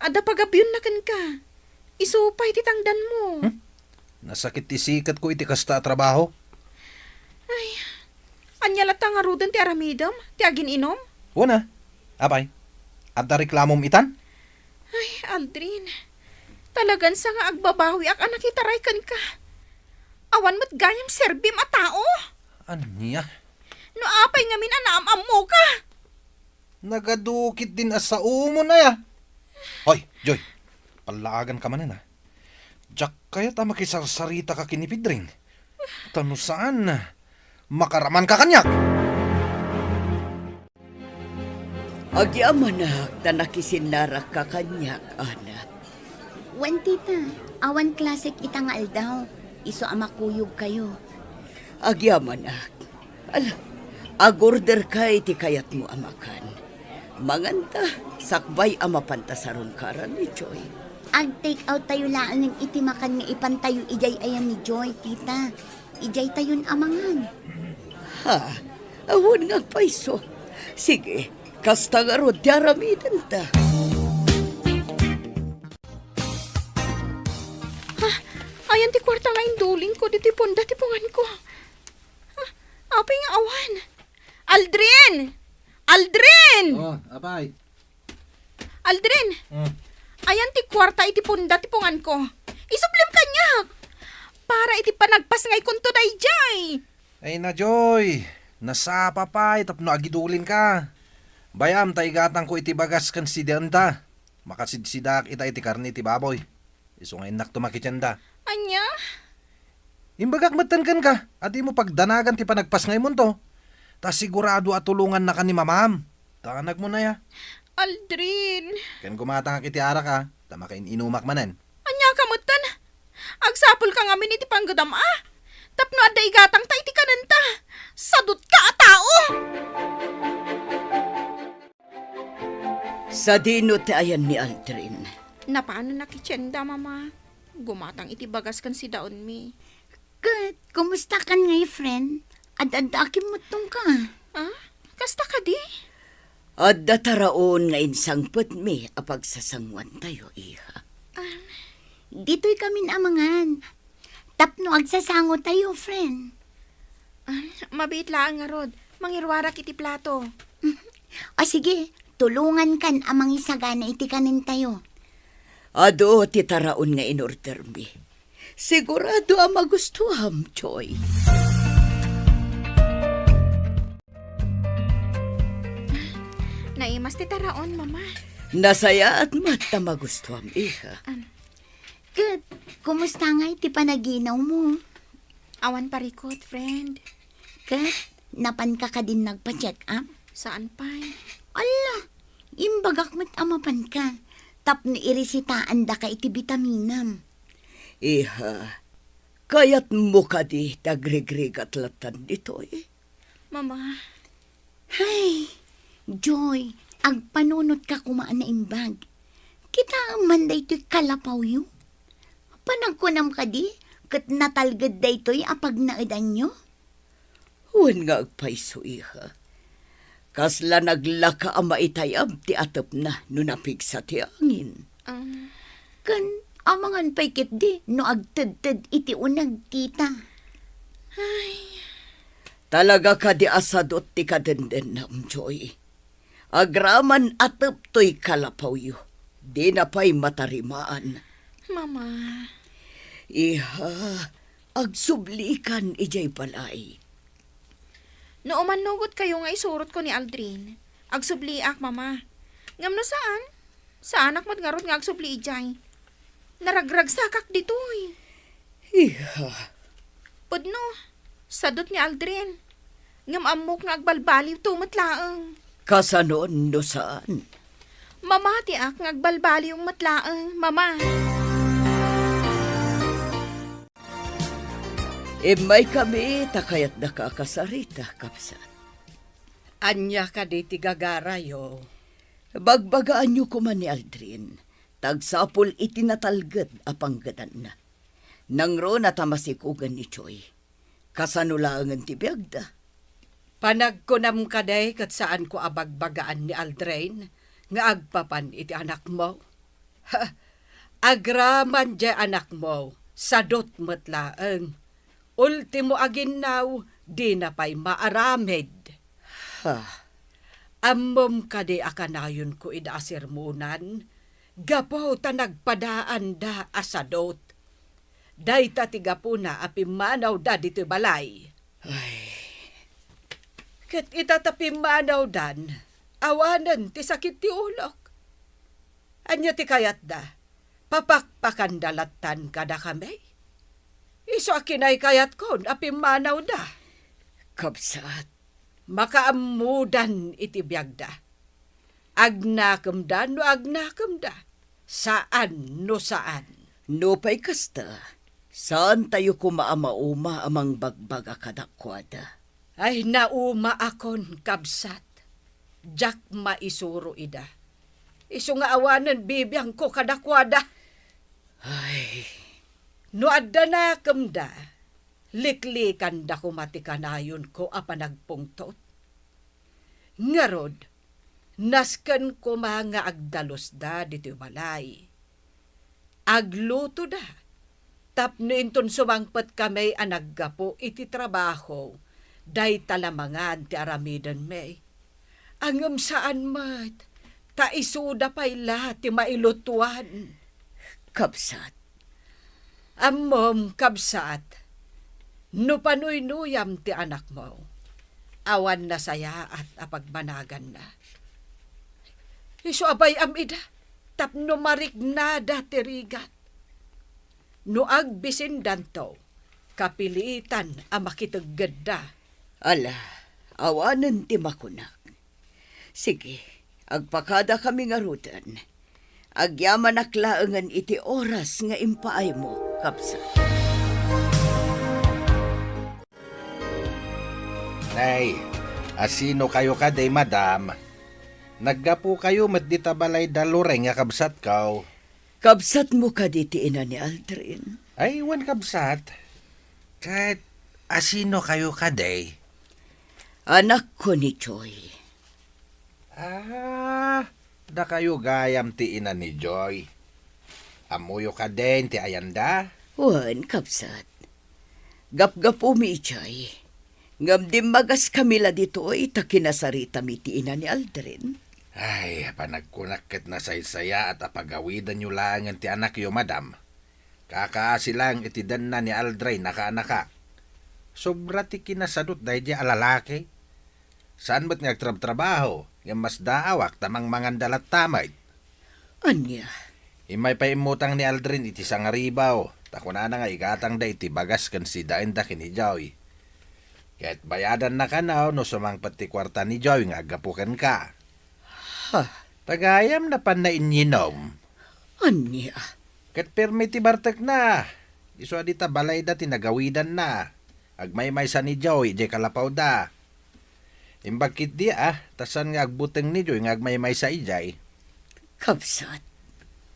Adda pagabionna kenka. Isu pay ti tangdanmo. Hmm? Nasakit ti siketko iti kasta a trabaho. Ay, ania latta ngaruden ti aramidem? Ti agin-inom? Wen a. Apay, adda reklamom itan? Ay, Aldrin, talagan sa nga agbabawiak a nakitaray kenka. Awan met gayam serbim a tao. Ania? No apay ngamin a naam-ammoka? Nagadukit din a saomon aya. Hoy, Joy, pallaaganka manen a. Diak kayat a makisarsarita ka ken ni Pedring. Ta no saan, makaramanka kaniak. Agyamanak ta nakisinnarakka kaniak, Ana. Wen, tita, awan klasek ita nga aldaw. Isu a makuyogkayo. Agyamanak. Ala, agorderka iti kayatmo a makan. Manganta, sakbay a mapanta sarungkaran ni Joy. Ag-take out tayo laeng iti makan nga ipantayo idiay aya ni Joy, tita. Idiay tayon a mangan. Ha? Awan nga agpayso. Sige, kasta ngarud ti aramidenta. Ha? Ayan ti kuarta nga indulingko ditoy punda ti punganko. Ha? Apay nga awan? Aldrin! Aldrin! Oh, apay. Aldrin! Hmm. Ayan ti kuarta iti punda ti punganko. Isublim kaniak! Para iti panagpasngaykonto daydiay! Ay na, Joy! Nasapa pay tapno agidulinka. Bay-am ta igatangko iti bagas ken sidaenta. Makasidsidaak ita iti karne ti baboy. Isu nga innakto makitienda. Ania? Imbagak metten kenka a dimo pagdanagan ti panagpasngaymonto. Ta sigurado a tulongannaka ni mamam. Ta anakmo na ya. Aldrin. Ken gumatangak iti arak a, ta makain-inumak manen. Ania ka metten? Agsapulka ngamin iti panggedam a. Tapno adda igatangta iti kanenta. Sadutka a tao! Sadino ti ayan ni Aldrin? Napanen a kitienda, Mama. Gumatang iti bagas ken sidaenmi. Ket, kumusta kan ngay, friend? Ad-adda a kimmuttongka. Ah? Kasta kadi? Adda taraon nga insangpetmi a pagsasangoantayo, iha. Ah. Ditoy kamin a mangan. Tapno agsasangotayo, friend. Ah, mabiit laeng ngarud. Mangiruarak iti plato. O sige, tulongankan a mangisagana iti kanentayo. Adu ti taraon nga inordermi. Sigurado a magustuam, Joy. Naimas ti taraon, Mama. Nasayaat met ta magustuam, iha. Am. Ket, kumusta ngay ti panaginawmo? Awan parikut, friend. Ket, napanka kadin nagpa-check up? Saan pay. Alla, imbagak met a mapanka, tapno irisitaandaka iti bitaminam. Iha, kayatmo kadi ti agrigrigat lattan ditoy? Mama. Hay, Joy, agpanunotka koma a naimbag. Kitaem man daytoy kalapawyo. Panagkunam kadi ket natalged daytoy a pagnaedanyo? Wen nga agpayso, iha. Kasla naglaka a maitayab ti atepna no napigsa ti angin. Um. Ken amangan pay ketdi no agtedted iti uneg, tita. Ay. Talaga kadi a sadut ti kadendennam, Joy. Agraman a teptoy kalapawyo, dina pay matarimaan. Mama. Iha, agsublikan idiay balay. No umannugotkayo nga isurotko ni Aldrin, agsubliak, Mama. Ngem no saan, saanak met ngarud nga agsubli idiay. Naragragsakak ditoy. Iha. Pudno, sadut ni Aldrin. Ngem ammok nga agbalbaliwto met laeng. Kasano no saan? Mamatiak nga agbalbaliw met laeng, Mama. Immaykami ta kayatdaka a kasarita, kabsat. Ania kadi ti gagarayo? Bagbagaanyo koma ni Aldrin, ta agsapul iti natalged a panggedanna. Nangruna ta masikogen ni Joy. Kasano laengen ti biagda? Panagkunam kadi ket saanko a bagbagaan ni Aldrin nga agpapan iti anakmo? Ha, agraman diay anakmo, sadut met laeng. Ultimo a ginnaw, dina pay maaramid. Ha? Ammom kadi a kanayonko ida a sermonan, gapu ta nagpadaanda a sadut. Dayta ti gapuna a pimmanawda ditoy balay. Ay. Ket ita ta pimmanawdan, awanen ti sakit ti ulok. Ania ti kayatda? Papakpakanda lattan kadakami? Isu a kinaykayatkon a pimmanawda. Kabsat, makaammodan iti biagda. Agnakemda no agnakemda, saan no saan. Nupay kasta, saantayo koma a mauma a mangbagbaga kadakuada. Ay, naumaakon, kabsat. Diak maisuro ida. Isu nga awanen bibiangko kadakuada. Ay. No adda nakemda, liklikanda koma ti kanayonko a panagpungtot. Ngarud, nasken koma nga agdalusda ditoy balay. Aglutoda, tapno inton sumangpet kami a naggapu iti trabaho, dayta la mangan ti aramidenmi. Ngem saan met, ta isuda pay la ti mailutuan. Kabsat. Ammom, kabsat, no panuynuyam ti anakmo, awan nasayaat a pagbanaganna. Isu a bay-am ida, tapno mariknada ti rigat. No agbisindanto, kapilitan a makiteggedda. Ala, awanen ti makunak. Sige, agpakadakami ngaruden. Agyamanak laengen iti oras nga impaaymo, kabsat. Nay, asino kayo kadi, madam? Naggapu kayo met dita balay da Loreng nga kabsatko. Kabsatmo kadi ti ina ni Aldrin? Ay, wen, kabsat. Ket asino kayo kadi? Anakko ni Joy. Ah, dakayo gayam ti ina ni Joy. Ammoyo kadin ti ayanda? Wen, kabsat. Gapgapumi idiay. Ngem dimmagaskami la ditoy ta kinasaritami ti ina ni Aldrin. Ay, panagkunak ket nasaysayaat a pagawidanyo laengen ti anakyo, madam. Kakaasi laeng iti denna ni Aldrin a kaanakak. Sobra ti kinasadut daydiay a lalaki. Saan met nga agtrabtrabaho, ngem masdaawak ta mangmanganda latta met. Ania? Immay pay immutang ni Aldrin iti sangaribaw, ta kunana nga igatangda iti bagas ken sidaenda ken ni Joy. Ket bayadanna kano no sumangpet ti kuarta ni Joy nga aggapu kenka. Ha? Ta gayam napanna inyinom. Ania? Ket permi ti bartekna. Isu a dita balayda ti nagawidanna. Agmaymaysa ni Joy idiay kalapawda. Imbag ketdi a, ta saan nga agbuteng ni Joy nga agmaymaysa idiay. Kabsat.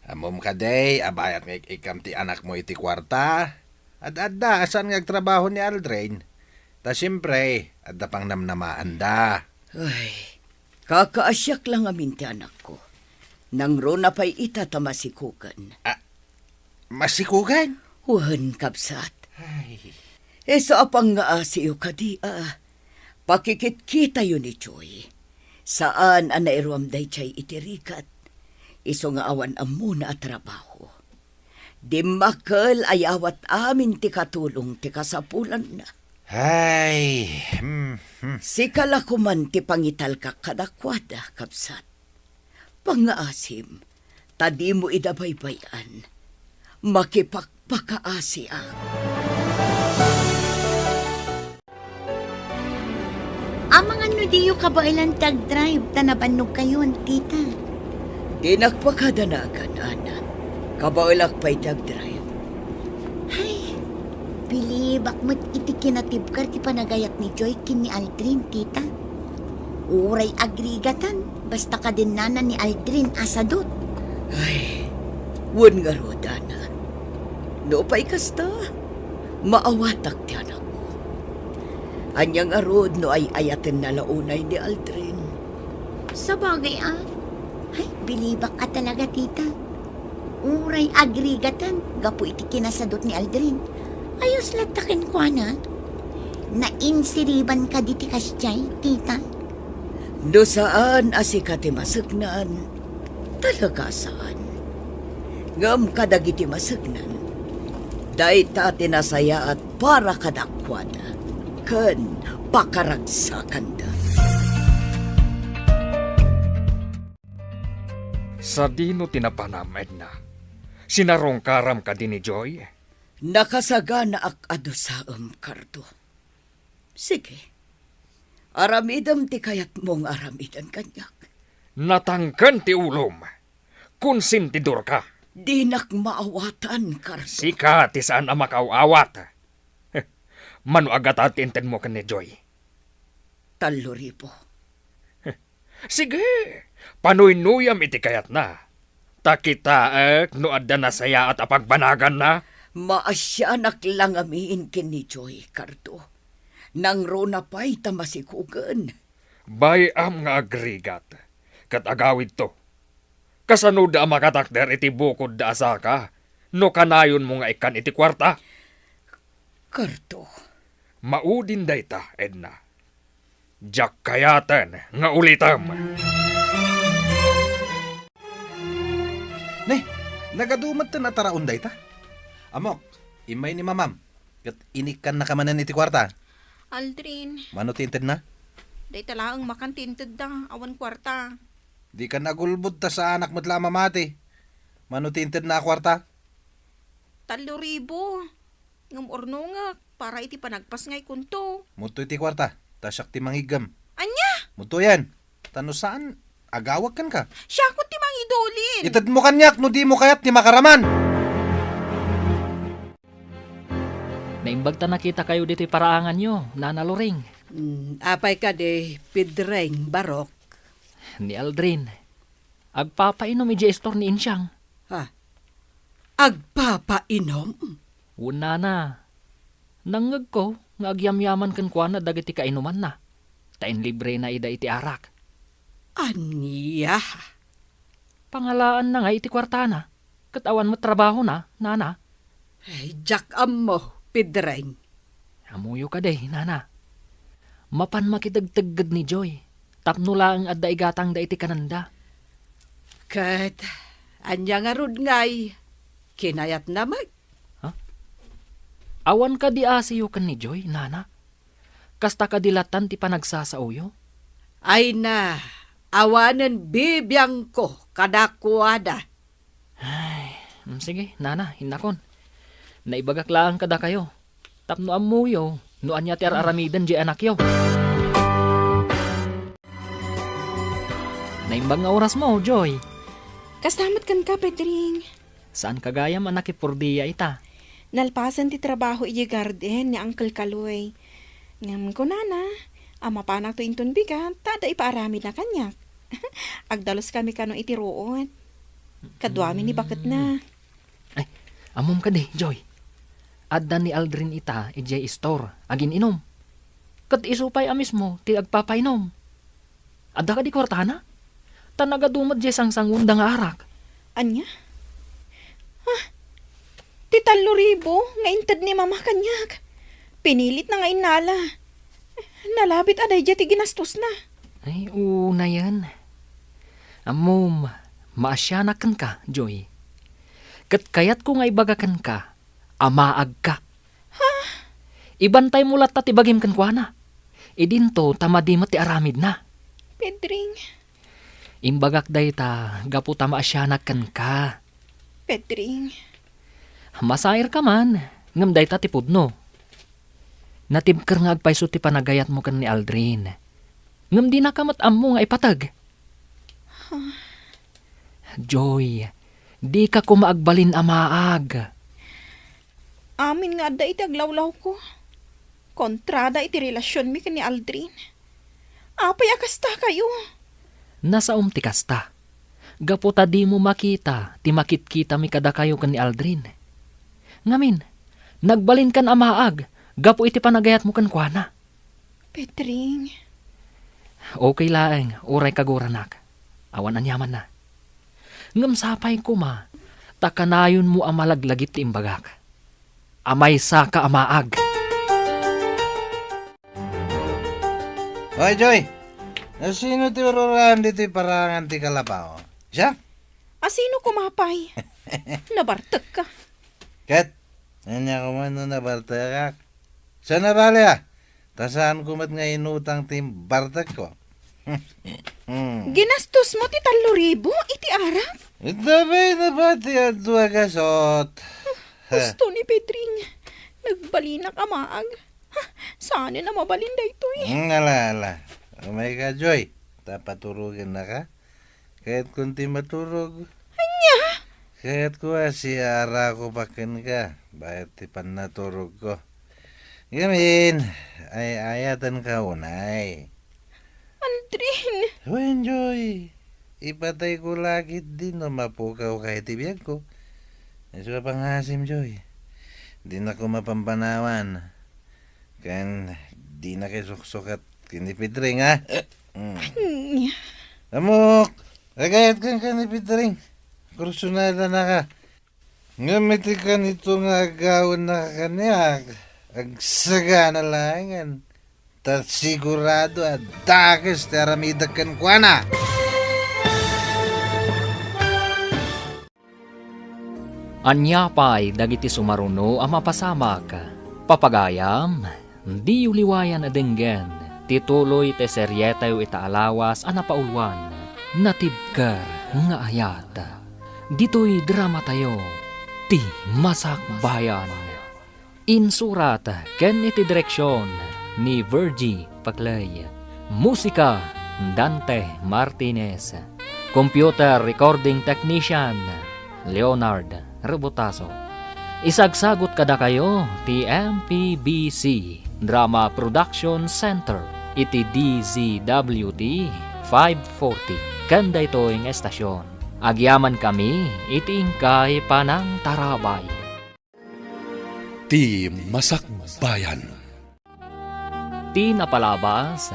Ammom kadi a bayat nga ik-ikkam ti anakmo iti kuarta? Ad-adda a saan nga agtrabaho ni Aldrin. Ta siempre, adda pangnamnamaanda. Ay, kakaasiak la ngamin ti anakko. Nangruna pay ita ta masikogen. Ah, masikogen? Wen, kabsat. Ay. Isu a pangngaasiyo kadi a pakikitkitayo ni Joy. Saan a nairuam daydiay iti rigat. Isu nga awan ammona a trabaho. Dimmakkel a yawat amin ti katulong ti kasapulanna. Ay, hmm, hmm. Sika la koman ti pangitalkak kadakuada, kabsat. Pangngaasim, ta dimo ida baybay-an. Makipagpakaasiak. Amangan no diyo kabaelan ti agdrive ta nabannogkayon, tita. Dinak pakadanagan, Ana. Kabaelak pay ti agdrive. Ay, bilibak met iti kinatibker ti panagayat ni Joy ken ni Aldrin, tita. Uray agrigatan, basta kadennana ni Aldrin a sadut. Ay, wen ngarud, Ana. No pay kasta, maawatak ti anakko. Ania ngarud no ay-ayatenna la unay ni Aldrin? Sabagay a. Ay, bilibak a talaga, tita. Uray agrigatan gapu iti kinasadut ni Aldrin. Ayos latta kenkuana. Nainsiriban kadi ti kasdiay, tita? No saan a sika ti maseknan, talaga saan. Ngem kadagiti maseknan, dayta ti nasayaat para kadakuada ken pakaragsakanda. Sadino ti napanam, Edna? Sinarungkaram kadi ni Joy? Nakasaganaak a dusaem, Cardo. Sige, aramidem ti kayatmo nga aramiden kaniak. Natangken ti ulom. Konsentidorka. Dinak maawatan, Cardo. Sika ti saan a makaaw-awat. Mano a gata ti intedmo ken ni Joy? Tallo ribu. Sige, panuynuyam iti kayatna. Ta kitaek no adda nasayaat a pagbanaganna. Maasianak la ngamin ken ni Joy, Cardo. Nangruna pay ta masikugen. Bay-am nga agrigat, ket agawidto. Kasanoda a makatakder iti bukodda a saka no kanayonmo nga ikkan iti kuarta? Cardo. Maudin dayta, Edna. Diak kayaten nga ulitem. Ne, nagadu metten a taraon dayta. Ammok, immay ni mamam, ket inikkannaka manen iti kuarta. Aldrin. Mano ti intedna? Dayta laeng makan ti intedda, awan kuarta. Dikan agulbod ta saanak met la a mamati. Mano ti intedna a kuarta? Tallo ribu. Ngem urnongek para iti panagpasngaykonto. Mudto iti kuarta, ta siak ti mangiggem. Ania? Mudtoyen. Ta no saan, agawak kenka. Siakon ti mangidulin. Itedmo kaniak no dimo kayat ti makaraman. Naimbag ta nakitakayo ditoy paraanganyo, Nana Loring. Mm, apay kadi, Pedring, Barok? Ni Aldrin. Agpapainom idiay istor ni Insiang. Ha? Agpapainom? Wen, nana. Nangngegko nga agyamyaman kenkuana dagiti kainumanna, ta inlibrena ida iti arak. Ania? Pangalaanna nga iti kuartana, ket awan met trabahona, nana. Ay, diak ammo, Pedring. Ammoyo kadi, nana. Mapan makitegtegged ni Joy, tapno laeng adda igatangda iti kanenda. Ket ania ngarud ngay kinayatna met? Ha? Awan kadi asiyo ken ni Joy, nana? Kasta kadi latan ti panagsasaoyo? Ay na, awanen bibiangko kadakuada. Ay, mm, sige, nana, innakon. Naibagak laeng kadakayo. Tapno ammoyo no ania ti ar-aramiden diay anakyo. Naimbag nga orasmo, Joy. Kasta met kenka, Pedring. Saanka gayam a nakipordia ita? Nalpasen ti trabaho idiay garden ni Uncle Kaloy. Ngem kunana a mapanakto inton bigat ta adda ipaaramidna kaniak. Agdaluskami kano iti ruot. Kaduami ni baketna. Ay, ammom kadi, Joy. Adda ni Aldrin ita idiay istor, agin-inom. Ket isu pay a mismo ti agpapainom. Adda kadi kuartana? Ta nagadu met diay sangsangonda nga arak. Ania? Ah, ti tallo ribu nga inted ni Mama kaniak. Pinilitna nga innala. Nalabit a daydiay ti ginastosna. Ay, unayen. Ammom, maasianak kenka, Joy. Ket kayatko nga ibaga kenka a maagka. Ha? Ibantaymo latta ti bagim kenkuana. Idinto ta madi met ti aramidna. Pedring. Imbagak dayta gapu ta maasianak kenka. Pedring. Masairka man, ngem dayta ti pudno. Natibker nga agpayso ti panagayatmo ken ni Aldrin. Ngem dinaka met ammo nga ipateg. Huh. Joy, dika koma agbalin a maag. Amin nga adda iti aglawlawko. Kontrada iti relasionmi ken ni Aldrin. Apay a kasta kayo? Nasaom ti kasta. Gapu ta dimo makita ti makitkitami kadakayo ken ni Aldrin. Ngamin, nagbalinkan a maag gapu iti panagayatmo kenkuana. Petring. Okay laeng, uray kaguranak. Awan aniamanna. Ngem sapay koma, ta kanayonmo a malaglagip ti imbagak. Amaysaka a maag. Oy, Joy! Asino ti ururaem ditoy parangan ti kalapaw? Siak? Asino koma pay? Nabartekka. Ket, ania koma no nabartekak? Saan a bale, a? Ta saanko met nga inutang ti bartekko. Ginastosmo ti tallo ribu iti arak? Ita pay napati a dua gasot. Husto ni Pedring. Nagbalinak a maag. Ha, saanen a mabalin daytoy. Hmm, ala, ala. Umayka, Joy. Ta paturogennaka. Kayatkon ti maturog. Ania? Kayatko a siaarako pa kenka, bayat ti pannaturogko. Ngamin, ay-ayatenka unay. Aldrin! Wen, Joy, ipatayko la ketdi no mapukawka iti biagko. Isu a pangasim, Joy. Dinako mapampanawan. Ken dinaka isuksukat ken ni Pedring, ha? Mm. Ania? Ammok, agayat kenka ni Pedring. Kursonadanaka. Ngem iti kanito nga agawennaka kaniak, agsagana laengen, ta sigurado a dakes ti aramidek kenkuana. Ania pay dagiti sumaruno a mapasamak? Papagayam, diyo liwayan a denggen ti tuloy ti serietayo ita a lawas a napauluan, Natibker nga Ayat. Ditoy dramatayo, Ti Masakbayan. Insurat ken iti direksion ni Virgie Paclay. Musika, Dante Martinez. Computer recording technician, Leonard Rebotazo. Isagsagut kadakayo ti M P B C Drama Production Center iti D Z W T five forty ken daytoy nga estasion. Agyamankami iti inkay panangtarabay. Ti Masakbayan. Ti napalabas,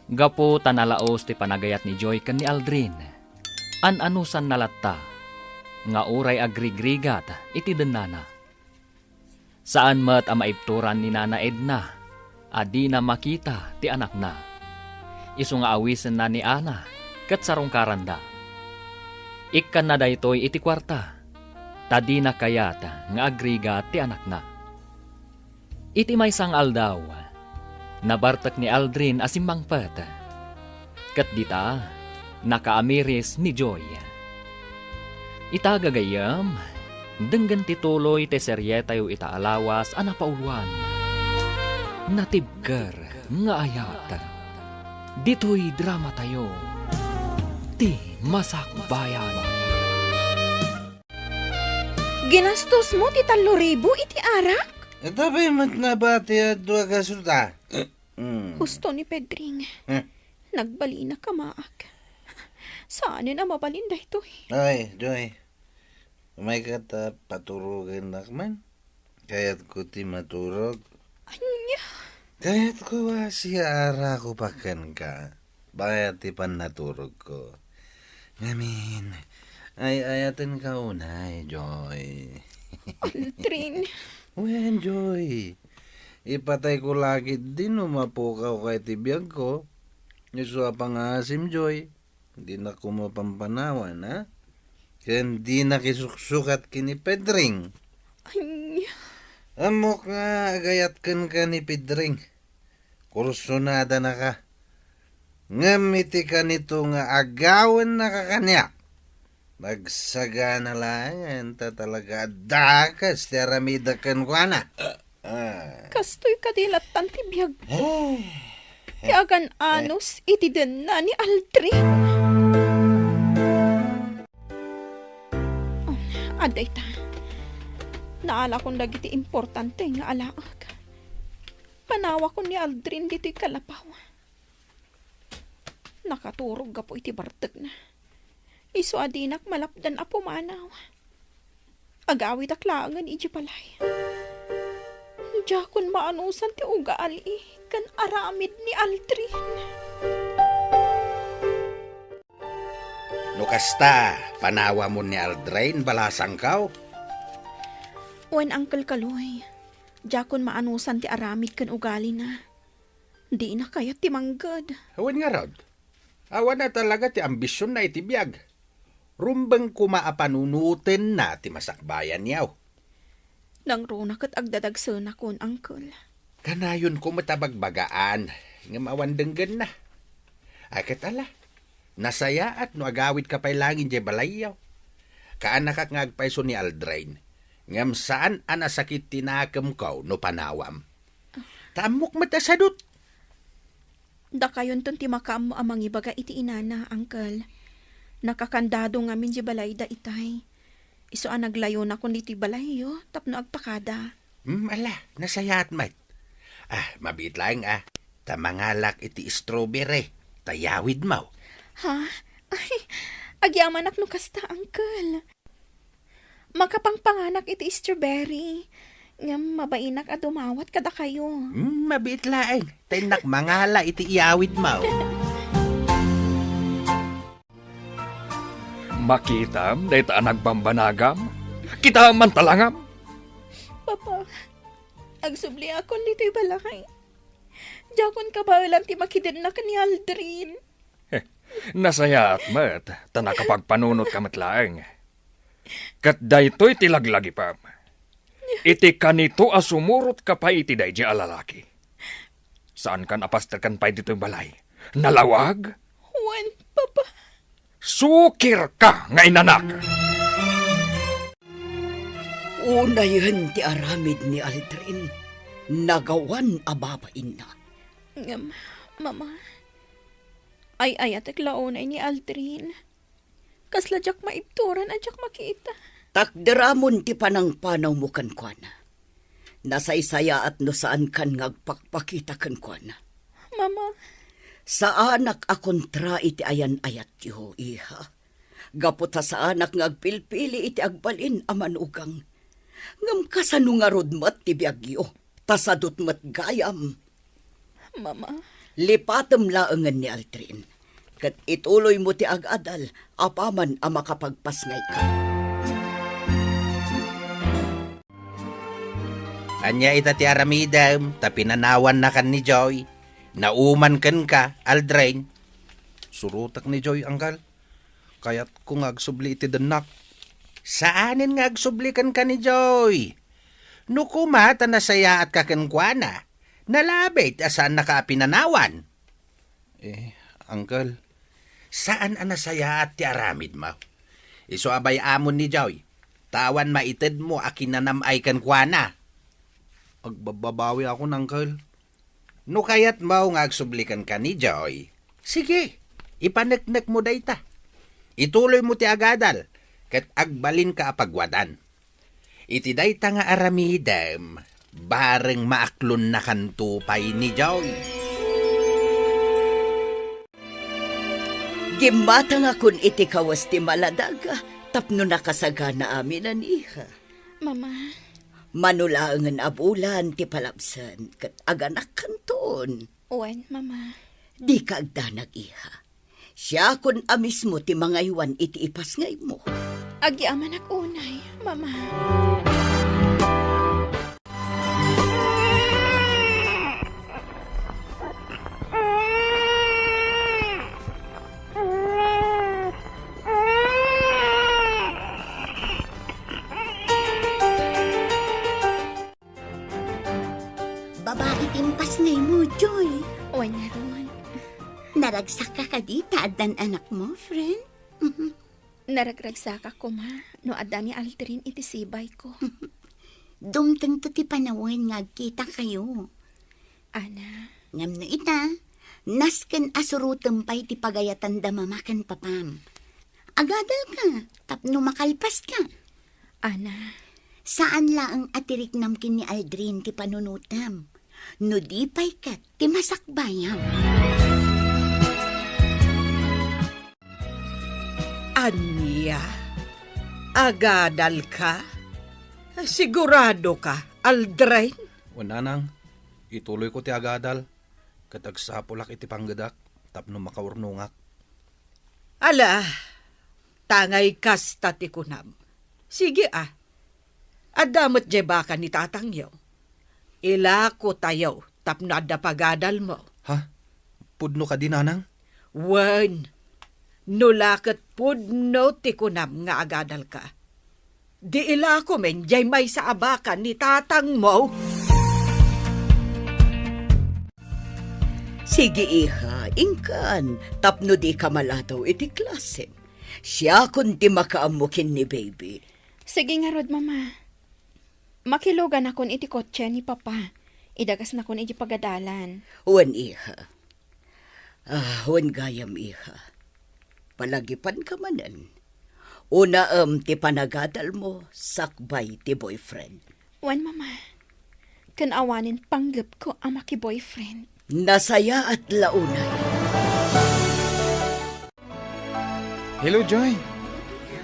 gapu ta nalaos ti panagayat ni Joy ken ni Aldrin, an-anusanna latta nga uray agrigrigat iti dennana. Saan met a maibturan ni Nana Edna a dina makita ti anakna. Isu nga awisenna ni Ana ket sarungkaranda. Ikkanna daytoy iti kuarta, ta dina kayat nga agrigat ti anakna. Iti maysa nga aldaw, nabartek ni Aldrin a simmangpet. Ket dita, nakaamiris ni Joy. Ita gagayyem, denggen ti tuloy ti serietayo ita a lawas a napauluan, Natibker nga Ayat. Ditoy dramatayo, Ti Masakbayan. Ginastosmo ti tallo ribu iti arak? Ita pay met nabati a dua gasut a. Mm. Husto ni Pedring. Eh. Nagbalinak a maag. Saanen a mabalin daytoy. Ay, Joy. Umayka ta paturogennak man. Kayatko ti maturog. Ania? Kayatko a siaarako pa kenka. Bayat ti pannaturogko. Ngamin, ay-ayatenka unay, Joy. Aldrin. Wen, Joy. Ipatayko la ketdi no mapukawka iti biagko. Isu a pangasim, Joy. Dinako mapampanawan, ha? Ken dinak isuksukat ken ni Pedring. Ania? Ammok nga agayat kenka ni Pedring. Kursonadanaka. Ngem iti kanito nga agawennaka kaniak, nagsagana laengen ta talaga a dakes ti aramidek kenkuana. Ah. Kastoy kadi lattan ti biag. Ay. Ti agan-anos iti denna ni Aldrin. Adda ita. Naalakon dagiti importante nga alaek. Panawakon ni Aldrin ditoy kalapaw. Nakaturog gapu iti bartekna. Isu a dinak malapdan a pumanaw. Agawidak laengen iti balay. Diakon maanusan ti ugali ken aramid ni Aldrin. No kasta, panawamon ni Aldrin, balasangko? Wen, Uncle Kaloy, diakon maanusan ti aramid ken ugalina. Dina kayat ti mangged. Wen ngarud, awan a talaga ti ambisionna iti biag. Rumbeng koma a panunotenna ti masakbayanyo. Nangruna ket agdadagsenakon, Uncle. Kanayonko met a bagbagaan, ngem awan denggenna. Ay, ket ala, nasayaat no agawidka pay laeng idiay balayyo. Kaanakak nga agpayso ni Aldrin, ngem saan a nasakit ti nakemko no panawam. Ta ammok met a sadut. Dakayonton ti makaammo a mangibaga iti inana, Uncle. Nakakandado ngamin di balayda itay. Isu a naglayonakon ditoy balayyo tapno agpakada. Hmm, ala, nasayaat met. Ah, mabiit laeng, ah. Ta mangalak iti strawberry, ta iyawidmo. Ha? Ay, agyamanak no kasta, Uncle. Makapangpanganak iti strawberry. Ngem mabainak a dumawat kadakayo. Hmm, mabiit laeng. Ta innak mangala iti iyawidmo. Makitam dayta a nagbambanagam? Kita man talangam. Papa, agsubliakon ditoy balay. Diakon kabaelan ti makidennak ni Aldrin. Nasayaat met, ta nakapagpanunotka met laeng. Ket daytoy ti laglagipem. Iti kanito a sumurotka pay iti daydi a lalaki. Saankan a pasterken pay ditoy balay. Nalawag? Wen, Papa. Sukirka nga inanak! Unayen ti aramid ni Aldrin, nagawan a babainna. Ngem, Mama, ay-ayatek la unay ni Aldrin. Kasla diak maibturan a diak makita. Takderamon ti panangpanawmo kenkuana. Nasaysayaat no saankan nga agpakpakita kenkuana. Mama. Saanak a kontra iti ayan-ayatyo, iha. Gapu ta saanak nga agpilpili iti agbalin a manugang. Ngem kasano ngarud met ti biagyo? Ta sadut met gayam. Mama. Lipatem laengen ni Aldrin, ket ituloymo ti agadal apaman a makapagpasngayka. Ania ita ti aramidem ta pinanawannakan ni Joy? Nauman kenka, Aldrin? Surotek ni Joy, Uncle. Kayatko nga agsubli iti dennak. Saanen nga agsubli kenka ni Joy. No koma ta nasayaatka kenkuana, nalabit a saannaka a pinanawan. Eh, Uncle. Saan a nasayaat ti aramidmo. Isu a bay-amon ni Joy, ta awan maitedmo a kinanam-ay kenkuana. Agbabbabawiakon, Uncle. No kayatmo nga agsubli kenka ni Joy, sige, ipaneknekmo dayta. Ituloymo ti agadal, ket agbalinka a pagwadan. Iti dayta nga aramidem, bareng maaklonnakanto pay ni Joy. Gimmatangakon iti kawes ti maladag tapno nakasagana amin a, iha. Mama. Mano laengen a bulan ti palabsen ket aganakkanton. Wen, Mama. Dika agdanag, iha. Siakon a mismo ti mangaywan iti ipasngaymo. Agyamanak unay, Mama. Babai ti impasngaymo, Joy. Wen ngarud. Naragsakka kadi ta addan anakmo, friend? Mhm. Naragragsakak koma no adda ni Aldrin iti sibayko. Dumtengto ti panawen nga agkitakayo. Ana. Ngem no ita, nasken a surotem pay ti pagayatanda mama ken papam. Agadalka tapno makalpaska. Ana, saan laeng a ti riknam ken ni Aldrin ti panunotam, no di pay ket ti masakbayam. Ania? Agadalka? Siguradoka, Aldrin? Wen, nanang, ituloyko ti agadal, ket agsapulak iti panggedak tapno makaurnongak. Ala, tangay kasta ti kunam. Sige a, adda met diay baka ni tatangyo. Ilakotayo tapno adda pagadalmo. Ha? Pudno kadi, nanang? Wen, no la ket pudno ti kunam nga agadalka, di ilakomen diay maysa a baka ni tatangmo. Sige, iha, inkan, tapno dika maladaw iti klasem. Siakon ti makaammo ken ni baby. Sige ngarud, Mama. Makiluganakon iti kotse ni Papa. Idagasnakon iti pagadalan. Wen, iha. Ah, wen gayam, iha. Palagipanka manen. Unaem ti panagadalmo sakbay ti boyfriend. Wen, Mama. Ken awanen panggepko a maki-boyfriend. Nasayaat la unay. Hello, Joy.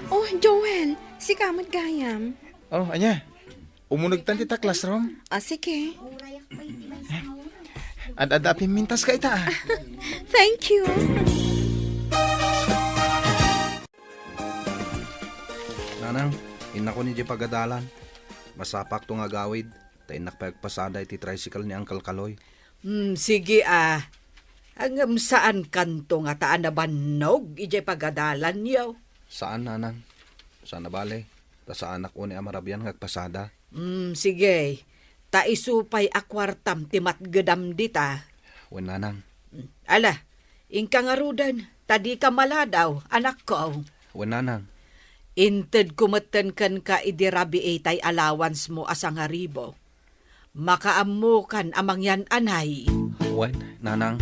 Oh, Joel. Sika met gayam. Oh, ania? Umunegtan ti ta classroom? Ah, sige. Ad-adda a pimmintas ka ita, ah. Thank you. Nanang, innakon idiay pagadalan. Masapakto nga agawid, ta innak pay agpasada iti tricycle ni Uncle Kaloy. Hmm, sige, ah. Ngem saankanto ngata a nabannog idiay pagadalanyo? Saan, nanang. Saan a bale, ta saanak unay a marabian nga agpasada. Hmm, sige. Ta isu pay a kuartam ti matgedam dita. Wen, nanang. Hmm, ala, inka ngaruden, ta dika maladaw, anakko. Wen, nanang. Intedko metten kenka idi rabii tay allowance mo a sangaribu. Makaammokan a mangyan-anay. Wen, nanang.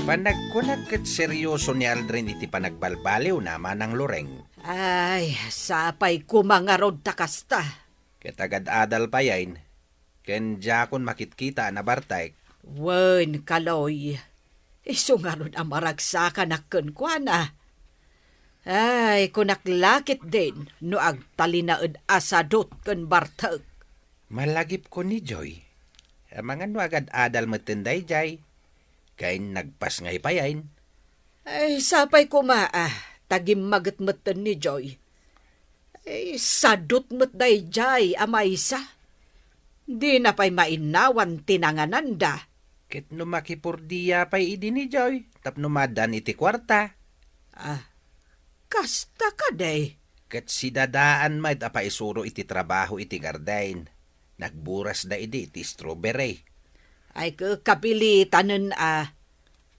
Panagkunak ket serioso ni Aldrin iti panagbalbaliwna, Manang Loreng. Ay, sapay koma ngarud ta kasta. Ket agad-adal payen, ken diakon makitkita a nabartek. Wen, Kaloy, isu ngarud a maragsakanak kenkuana. Ay, kunak la ketdin no agtalinaed a sadut ken bartek. Malagipko ni Joy. Amangan no agad-adal metten daydiay. Ken nagpasngay payen. Ay, sapay koma a, ta gimmaget metten ni Joy. Ay, sadut met daydiay a maysa. Dina pay mainnawan ti nangananda. Ket no makipurdia pay idi ni Joy, tapno maaddaan iti kuarta. Ah, kasta kadi? Ket sidadaan met a paisuro iti trabaho iti garden. Nagburasda idi iti strawberry. Ay, ke-, kapilitanen a.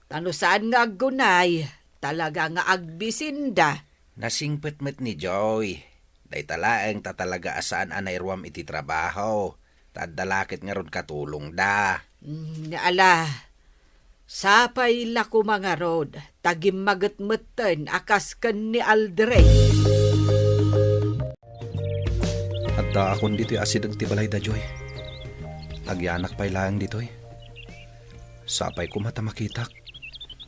Ta no saan nga aggunay, talaga nga agbisinda. Nasingpet met ni Joy. Dayta laeng ta talaga a saan a nairuam iti trabaho. Ta adda la ket ngarud katulongda. Mm, ala, sapay la koma ngarud, ta gimmaget metten a kas ken ni Aldrin. Addaakon ditoy asideg ti balay da Joy. Agyanak pay laeng ditoy. Sapay koma ta makitak,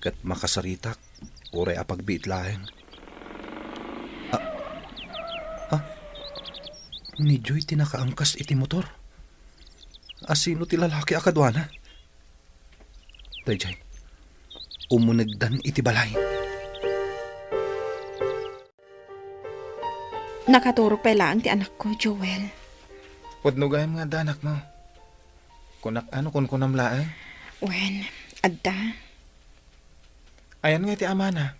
ket makasaritak, uray a pagbiit laeng. Ah, ah, ni Joy ti nakaangkas iti motor. Asino ti lalaki a kaduana? Daydiay, umunegdan iti balay. Nakaturog pay laeng ti anakko, Joel. Pudno gayam nga adda anakmo. Kunak, ano, kunkunam laeng? Wen, adda. Ayan nga iti amana?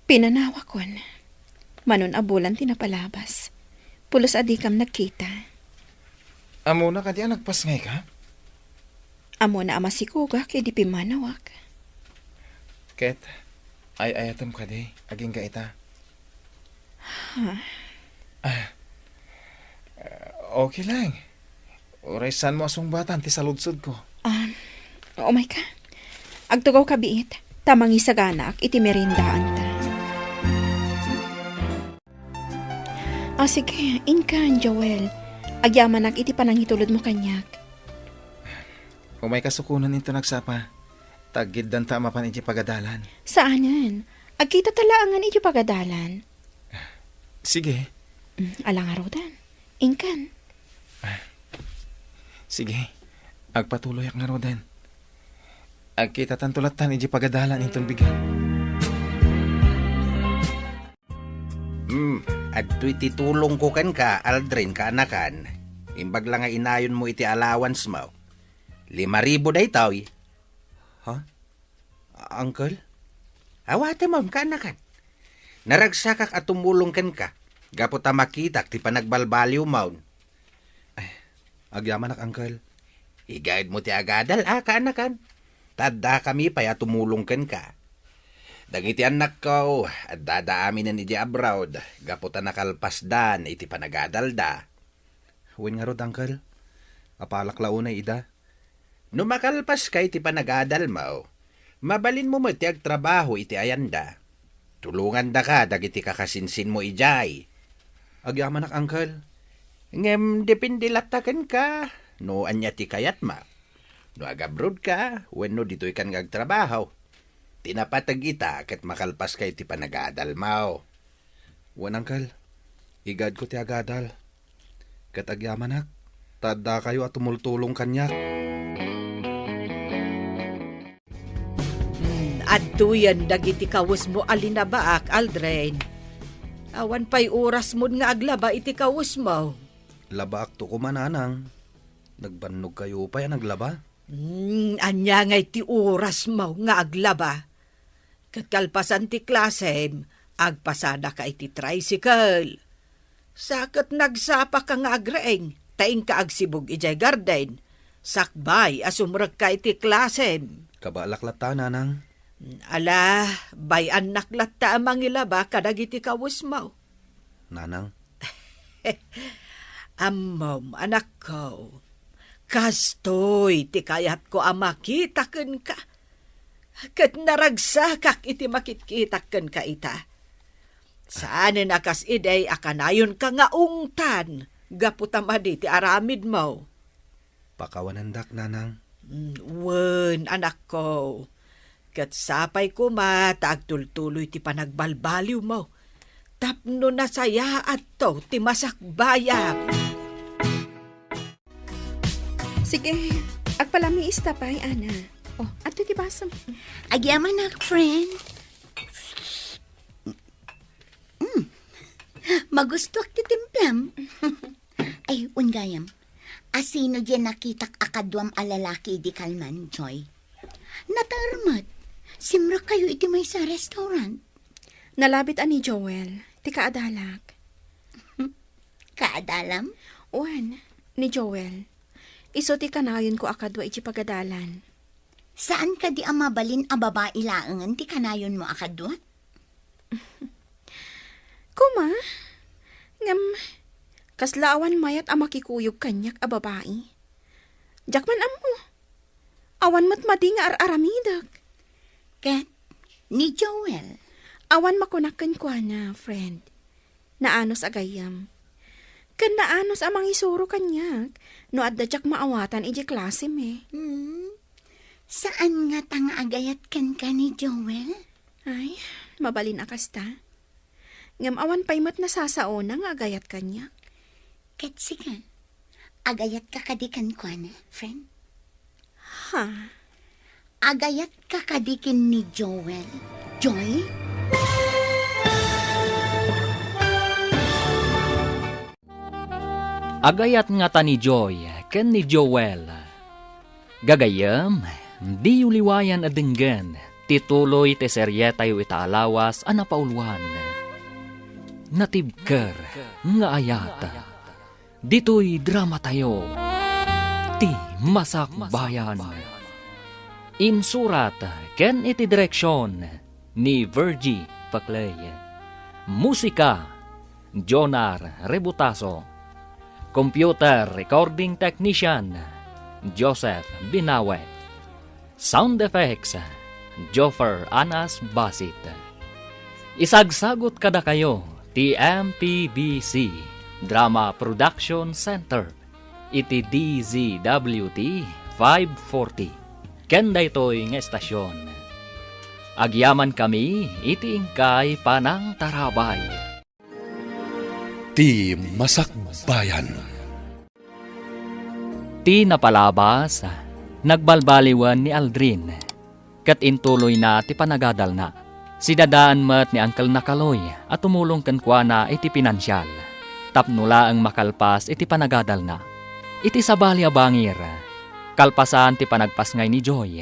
Pinanawakon. Manon a bulan ti napalabas. Pulos a dikam nagkita. Ammona kadi a nagpasngayka? Ammona a masikogak idi pimmanawak. Ket, ay-ayatem kadi, agingga ita? Ha? Ah, okay lang. Uray saanmo a sungbatan ti saludsodko. Ah, umayka. Agtugawka biit, ta mangisaganaak iti meriendaanta. Ah, sige, inkan, Joel. Agyamanak iti panangitulodmo kaniak. Umay kasukonan into nagsapa. Taggiddanta a mapan iti pagadalan. Saanen. Agkita ta laengen iti pagadalan. Sige. Mm, ala ngaruden. Inkan. Sige. Agpatuloyak ngaruden. Agkitatanto lattan iti pagadalan inton bigat. Hmm, adtoy ti tulongko kenka, Aldrin, kaanakan. Imbag la nga inayonmo iti allowance mo. Lima ribu daytoy. Ha? Uncle? Awatem, kaanakan. Naragsakak a tumulong kenka, gapu ta makitak ti panagbalbaliwmon. Ay, agyamanak, Uncle. Igaedmo ti agadal, a, kaanakan. Ta addakami pay a tumulong kenka. Dagiti annakko, addada aminen idiay abroad, gapu ta nakalpasdan iti panagadalda. Wen ngarud, Uncle. Apalak la unay ida. No makalpaska iti panagadalmo, mabalinmo met ti agtrabaho iti ayanda. Tulongandaka dagiti kakasinsinmo idiay. Agyamanak, Uncle. Ngem depende latta kenka no ania ti kayatmo. No agabrodka wenno ditoykan nga agtrabaho. Ti napateg ita ket makalpaska iti panagadalmo. Wen, Uncle. Igaedko ti agadal. Ket agyamanak, ta addakayo a tumultulong kaniak. Hmm, adtoyen dagiti kawesmo a linabaak, Aldrin. Awan pay orasmon nga aglaba iti kawesmo. Labaakto koma, Nanang. Nagbannogkayo pay a naglaba? Hmm, ania ngay ti orasmo nga aglaba? Ket kalpasan ti klasem, agpasadaka iti tricycle. Sa ket nagsapaka nga agreng, ta inka agsibug idiay garden, sakbay a sumrekka iti klasem. Kabaelak latta, Nanang. Ala, bay-annak latta a mangilaba kadagiti kawesmo. Nanang. Ammom, anakko, kastoy ti kayatko a makita kenka. Ket naragsakak iti makitkitak kenka ita. Saanen a kas idi a kanayonka nga ungtan gapu ta madi ti aramidmo. Pakawanendak, Nanang. Mm, wen, anakko. Ket sapay koma ta agtultuloy ti panagbalbaliwmo tapno nasayaatto ti masakbayam. Sige, agpalamiista pay, Ana. Oh, adtoy ti basom. Agyamanak, friend. Mm. Magustuak ti timplam. Ay, wen gayam. Asino diay nakitak a kaduam a lalaki idi kalman, Joy? Nater met. Simrekkayo iti maysa a restaurant. Nalabit a ni Joel, ti kaadalak. Kaadalam? Wen, ni Joel. Isu ti kanayonko a kadua iti pagadalan. Saan kadi a mabalin a babai laengen ti kanayonmo a kadua? Koma, ngem kasla awan mayat a makikuyog kaniak a babai. Diak man ammo. Awan met madi nga ar-aramidek. Ket ni Joel? Awan makunak kenkuana, friend. Naanus a gayyem. Ken naanus a mangisuro kaniak no adda diak maawatan idiay klasem. Hmm? Saan ngata nga agayat kenka ni Joel? Ay, mabalin a kasta. Ngem awan pay met nasasaona nga agayat kaniak. Ket sika, agayatka kadi kenkuana, friend? Ha? Agayatka kadi ken ni Joel, Joy? Agayat ngata ni Joy ken ni Joel. Gagayyem, diyo liwayan a denggen ti tuloy ti serietayo ita a lawas a napauluan, Natibker nga Ayat. Ditoy dramatayo, Ti Masakbayan. Insurat ken iti direksion ni Virgie Paclay. Musika, Jonar Rebutaso. Computer Recording Technician, Joseph Binawe. Sound Effects, Joffer Anas Basit. Isagsagut kadakayo ti M P B C Drama Production Center iti D Z W T five forty. Ken daytoy nga estasyon, agyamankami iti inkay panangtarabay. Ti Masakbayan. Ti napalabas, nagbalbaliwen ni Aldrin, ket intuloyna ti panagadalna. Sidadaan met ni Uncle Nakaloy a tumulong kenkuana iti pinansial, tapno laeng makalpas iti panagadalna. Iti sabali a bangir, kalpasan ti panagpasngay ni Joy,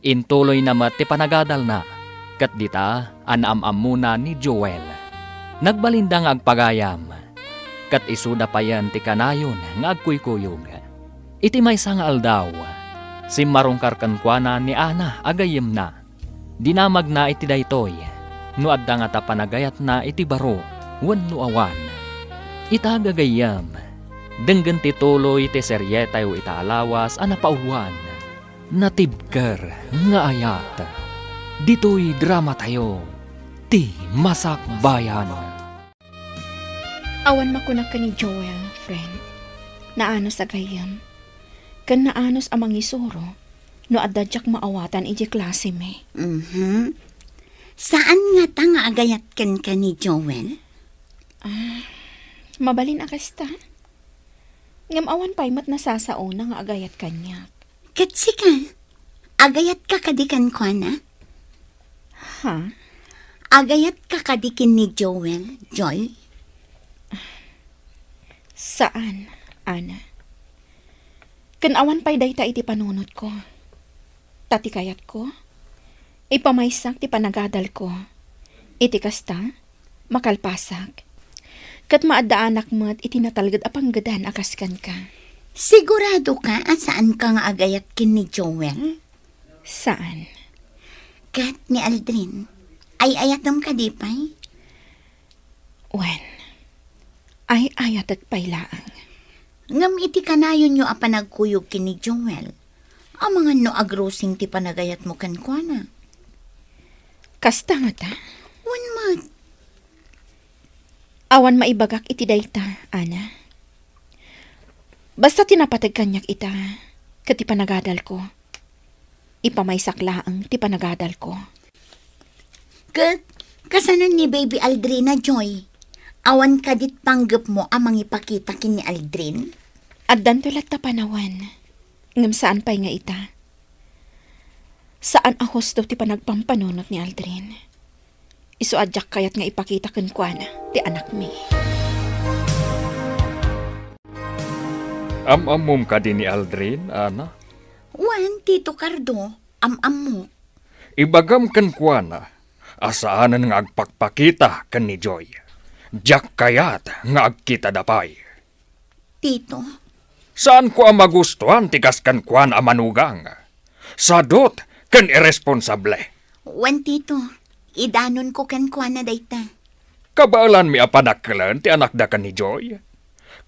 intuloyna met ti panagadalna, ket dita a naam-ammona ni Joel. Nagbalinda nga agpagayam, ket isuda payen ti kanayon nga agkuykuyog. Iti maysa nga aldaw, simmarungkar kenkuana ni Ana a gayyemna. Dinamagna iti daytoy no adda ngata panagayatna iti baro wenno awan. Ita gagayyem, denggen ti tuloy ti serietayo ita a lawas a napauluan. Natibker nga ayat. Ditoy dramatayo, Ti Masakbayan. Awan makunak ken ni Joel, friend. Naanus a gayyem. Ken naanus a mangisuro no adda diak maawatan idiay klasemi. Mhm. Saan ngata nga agayat kenka ni Joel? Ah, mabalin a kasta. Ngem awan pay met nasasaona nga agayat kaniak. Ket sika, agayatka kadi kenkuana? Ha? Agayatka kadi ken ni Joel, Joy? Saan, Ana. Ken awan pay dayta iti panunotko. Ta ti kayatko, ipamaysak ti panagadalko. Iti kasta, makalpasak. Ket maaddaanak met iti natalged a panggedan a kas kenka. Siguradoka a saanka nga agayat ken ni Joel? Saan. Ket ni Aldrin, ay-ayatem kadi pay? Wen, ay-ayatek pay laeng. Ngem iti kanayonyo a panagkuyog ken ni Joel, amangan no agrusing ti panagayatmo kenkuana. Kasta ngata? Wen met. Awan maibagak iti dayta, Ana. Basta ti napateg kaniak ita, ket ti panagadalko, ipamaysak laeng ti panagadalko. Ket kasano ni Baby Aldrin a, Joy? Awan kadit panggepmo a mangipakita ken ni Aldrin? Addanto latta panawen, ngem saan pay nga ita. Saan a husto ti panagpampanunot ni Aldrin. Isu a diak kayat nga ipakita kenkuana ti anakmi. Am-ammom kadi ni Aldrin, Ana? Wen, Tito Cardo, am-ammok. Ibagam kenkuana a saanen nga agpakpakita ken ni Joy. Diak kayat nga agkitada pay. Tito. Saanko a magustuan ti kas kenkuana a manugang. Sadut ken irresponsable. Wen, Tito, idanonko kenkuana dayta. Kabaelanmi a padakelen ti anakda ken ni Joy,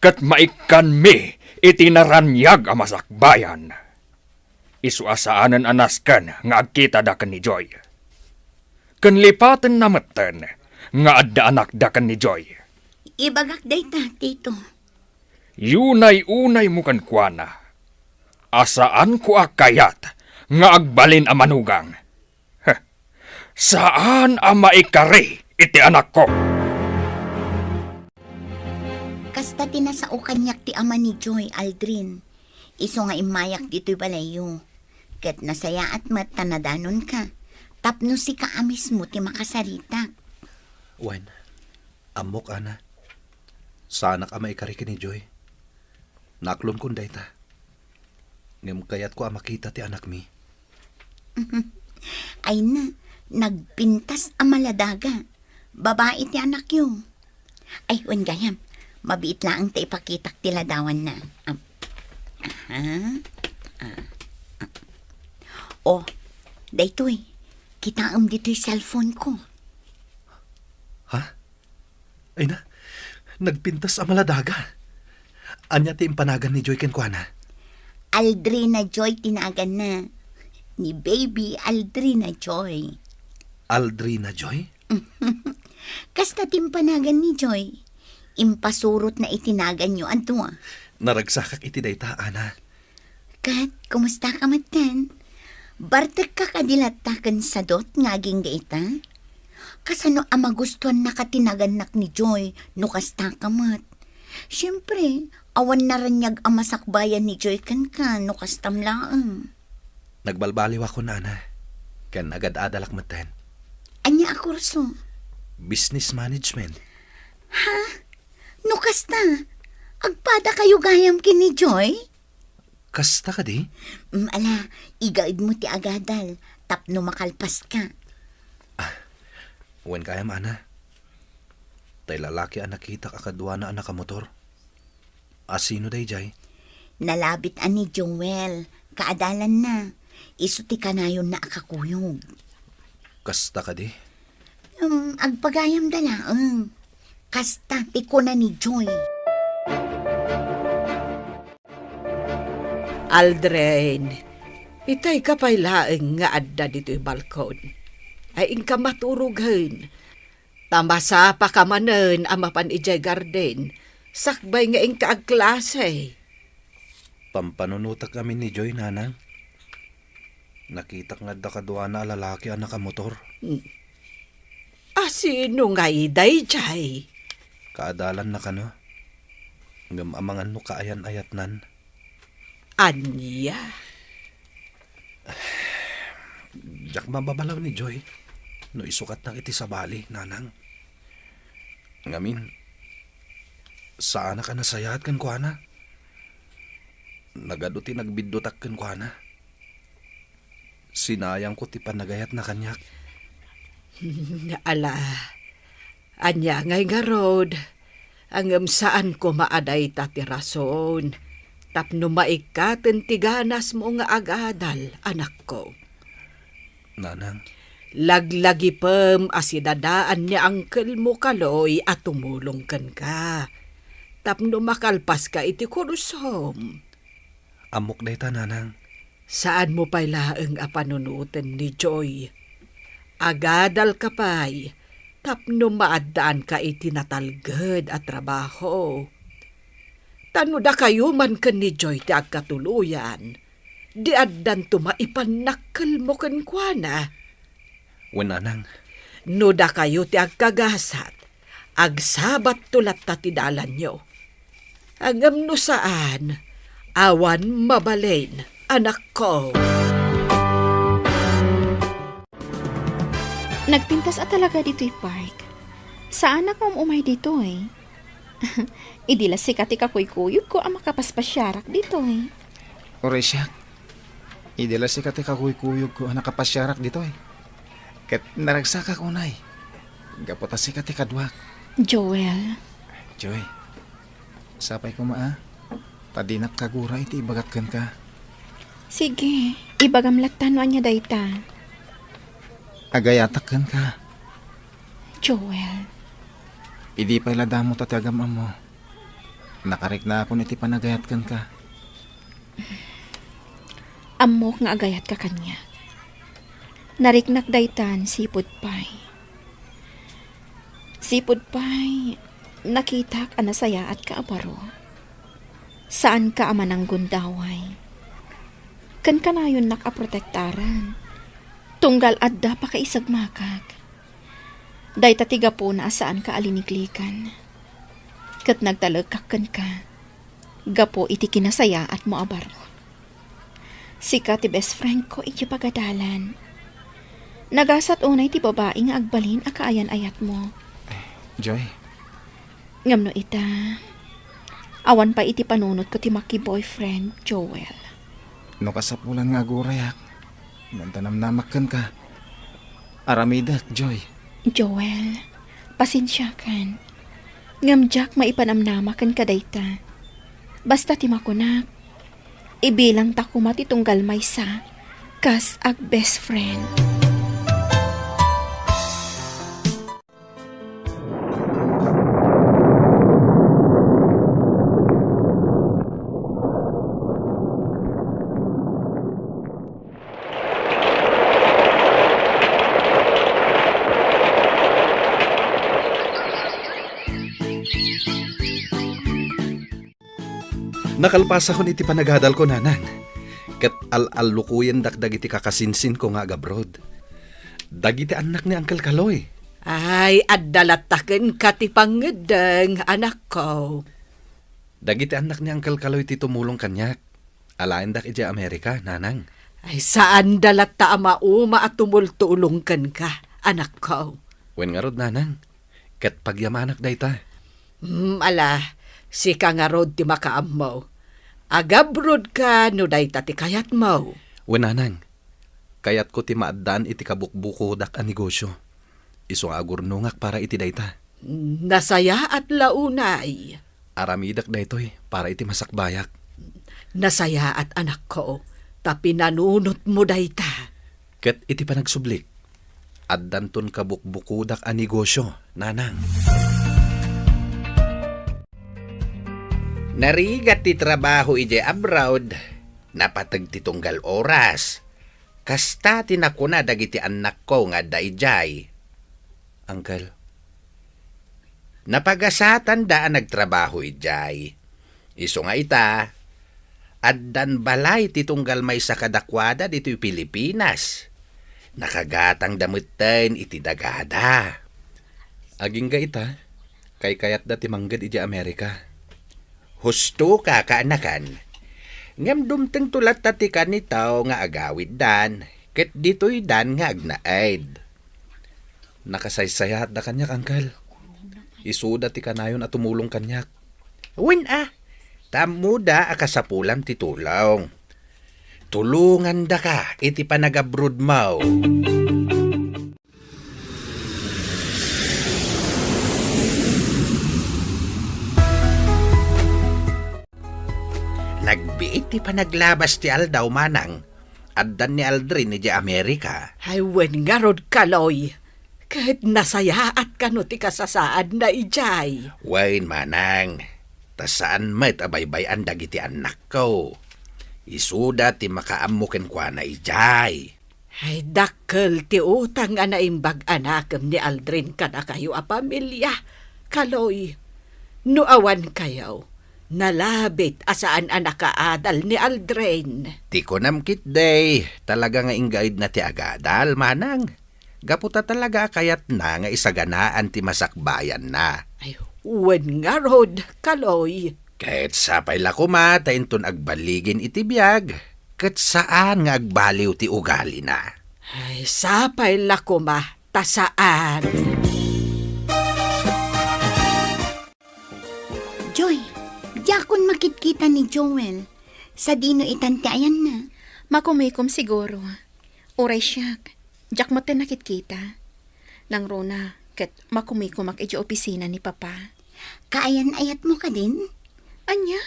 ket maikkanmi iti naraniag a masakbayan. Isu a saanen a nasken nga agkitada ken ni Joy. Ken lipatenna metten nga adda anakda ken ni Joy. Ibagak dayta, Tito. Yunay-unaymo kenkuana a saanko a kayat nga agbalin a manugang. Heh, saan a maikari iti anakko. Kasta ti nasao kaniak ti ama ni Joy, Aldrin. Isu nga immayak ditoy balayyo. Ket nasayaat met ta nadanonka, tapno sika a mismo ti makasaritak. Wen, ammok, Ana. Saanak a maikari ken ni Joy. Naklonkon dayta. Ngem kayatko a makita ti anakmi. Ay na, nagpintas a maladaga. Babai ti anakyo. Ay, wen gayam, mabiit laeng ta ipakitak ti ladawanna. Am, aha. Ah, ah. Oh, daytoy. Kitaem ditoy cellphone ko. Ha? Ay na, nagpintas a maladaga. Ania ti impanagan ni Joy kenkuana? Aldrina Joy ti naganna. Ni Baby Aldrina Joy. Aldrina Joy? Kasta ti impanagan ni Joy. Impasurotna iti naganyo a dua. Naragsakak iti dayta, Ana. Ket, kumustaka metten? Bartekka kadi latta ken sadot nga agingga ita? Kasano a magustuannaka ti nagannak ni Joy no kastaka met? Siempre, awan naraniag a masakbayan ni Joy kenka no kastam laeng. Nagbalbaliwakon, Ana, ken agad-adalak metten. Ania a kurso? Business management. Ha? No kasta, agpadakayo gayam ken ni Joy? Kasta kadi? Mm, ala, igaedmo ti agadal tapno makalpaska. Ah, wen gayam, Ana. Tay lalaki a nakitak a kaduana a nakamotor. A sino daydiay? Nalabit a ni Joel, kaadalanna. Isu ti kanayonna a kakuyog. Kasta kadi? Um, agpagayamda laeng. Kasta ti kuna ni Joy. Aldrin, itayka pay laeng nga adda ditoy balkon. Ay, inka maturogen. Ta masapaka manen a mapan idiay garden, sakbay nga inka agklase. Pampanunotak amin ni Joy, Nanang. Nakitak nga adda kaduana a lalaki a nakamotor. Hmm. A sino ngay daydiay? Kaadalanna kano. Ngem amangan no kaayan-ayatnan. Ania? Diak mababalaw ni Joy no isukatnak iti sabali, Nanang. Ngamin, saanak a nasayaat kenkuana. Nagadu ti nagbiddutak kenkuana. Sinayangko ti panagayatna kaniak. Ala, ania ngay ngarud? Ngem saan koma a dayta ti rason tapno maikkaten ti ganasmo nga agadal, anakko. Nanang. Laglagipem a sidadaan ni Uncle mo Kaloy a tumulong kenka tapno makalpaska iti kursom. Ammok dayta, Nanang. Saanmo pay laeng a panunoten ni Joy. Agadalka pay tapno maaddaanka iti natalged a trabaho. Ta no dakayo man ken ni Joy ti agkatuloyan, di addanto maipannakkelmo kenkuana. Wen, Nanang. No dakayo ti agkagasat, agsabatto latta ti dalanyo. Ngem no saan, awan mabalin, anakko. Nagpintas a talaga ditoy park. Saanak nga um-umay ditoy. Idi la sika ti kakuykuyogko a makapaspasiarak ditoy. Uray siak, idi la sika ti kakuykuyogko a nakapasiarak ditoy. Ket naragsakak unay, gapu ta sika ti kaduak. Joel. Joy, sapay koma, a. Ta dinak kagura iti ibagak kenka. Sige, ibagam latta no ania dayta. Agayatak kenka. Joel. Idi pay la damo ta ti agam-ammo, nakariknaakon iti panagayat kenka. Ammok nga agayatka kaniak. Nariknak daytan sipud pay. Sipud pay, nakitak a nasayaatka a baro. Saanka a mananggundaway. Ken kanayonnak a protektaran. Tunggal adda pakaisagmakak. Dayta ti gapuna a saanka a liniklikan. Ket nagtalekak kenka gapu iti kinasayaatmo a baro. Sika ti best friend ko iti pagadalan. Nagasat unay ti babai nga agbalin a kaayan-ayatmo. Joy. Ngem no ita, awan pay iti panunotko ti maki-boyfriend, Joel. No kasapulan nga agurayak, ngem ta namnamak kenka. Aramidek, Joy. Joel, pasensiakan. Ngem diak maipanamnama kenka dayta. Basta ti makunak, ibilangta koma ti tunggal maysa kas ag-best friend. Nakalpasakon iti panagadalko, Nanang, ket al-allukoyendak dagiti kakasinsinko nga agabroad. Dagiti annak ni Uncle Kaloy. Ay, adda latta kenka ti pangngeddeng, anakko. Dagiti annak ni Uncle Kaloy ti tumulong kaniak. Alaendak idiay Amerika, Nanang. Ay, saanda latta a mauma a tumultulong kenka, anakko. Wen ngarud, Nanang. Ket pagyamanak dayta. Hmm, ala, sika ngarud ti makaammo. Agabrodka no dayta ti kayatmo. Wen, Nanang, kayatko ti maaddaan iti kabukbukodak a negosio. Isu nga agurnongak para iti dayta. Nasayaat la unay. Aramidek daytoy para iti masakbayak. Nasayaat, anakko, ta pinanunotmo dayta. Ket iti panagsublik, addanton kabukbukodak a negosio, Nanang. Narigat ti trabaho idiay abroad, napateg ti tunggal oras. Kasta ti nakuna dagiti annakko nga adda idiay. Uncle, napagasatanda a nagtrabaho idiay. Isu nga ita, addan balay ti tunggal maysa kadakuada ditoy Pilipinas. Nakagatangda metten iti dagada. Agingga ita, kaykayatda ti mangged idiay Amerika. Husto ka, kaanakan. Ngem dumtengto latta ti kanitaw nga agawiddan, ket ditoydan nga agnaed. Nakasaysayaatda kaniak, Uncle. Isuda ti kanayon a tumulong kaniak. Wen a, ta ammoda a kasapulam ti tulong. Tulongandaka iti panagabrodmo. Nagbiit ti panaglabas ti aldaw, Manang. Addan ni Aldrin idiay Amerika. Ay, wen ngarud, Kaloy. Ket nasayaat kano ti kasasaadna idiay. Wen, Manang. Ta saan met a baybay-an dagiti annakko. Isuda ti makaammo kenkuana idiay. Ay, dakkel ti utang a naimbag a nakem ni Aldrin kadakayo a pamilia, Kaloy. No awan kayo, nalabit a saan a nakaadal ni Aldrin. Ti kunam ketdi, talaga nga inggaidna ti agadal, Manang. Gapu ta talaga a kayatna nga isaganaan ti masakbayanna. Ay, wen ngarud, Kaloy. Ket sapay la koma ta inton agballigin iti biag, ket saan nga agbaliw ti ugalina. Ay, sapay la koma ta saan. Joy, diakon makitkita ni Joel. Sadino itan ti ayanna? Makumikom siguro. Uray siak, diak met nakitkita. Nangruna, ket makumikomak idiay opisina ni Papa. Kaayan-ayatmo kadin? Ania?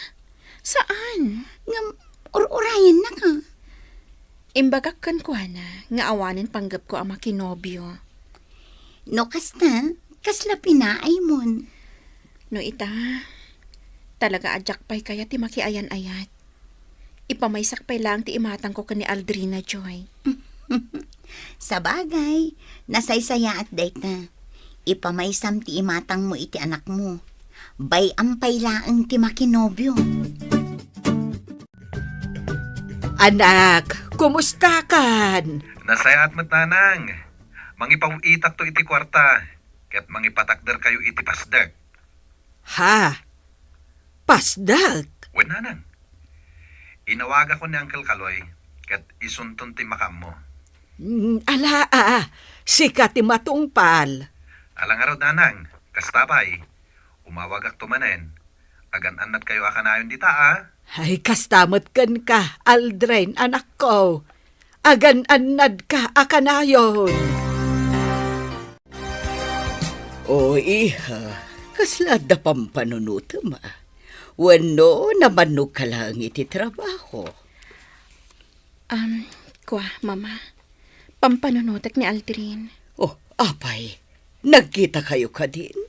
Saan? Ngem, ur-urayennaka. Imbagak kenkuana nga awanen panggepko a makinobio. No kasta, kasla pinaaymon? No ita, talaga a diak pay kayat ti makiayan-ayat. Ipamaysak pay laeng ti imatangko ken ni Aldrina, Joy. Sabagay, nasaysayaat dayta. Ipamaysam ti imatangmo iti anakmo. Bay-am pay laeng ti makinobio. Anak, kumustakan? Nasayaat met, Nanang. Mangipaw-itakto iti kuarta, ket mangipatakderkayo iti pasdek. Ha? Pasdek? Wen, Nanang. Inawagakon ni Uncle Kaloy, ket isunton ti makaammo. Mm, ala, a, sika ti matungpal. Ala ngarud, Nanang. Kasta pay. Umawagakto manen. Agan-annadkayo a kanayon dita, a? Ay, kasta met kenka, Aldrin, anakko. Agan-annadka a kanayon. O, iha, kasla adda pampanunotem, a? Wenno namannogka laeng iti trabaho? Am, kua, Mama. Pampanunotek ni Aldrin. Oh, apay, nagkitakayo kadin?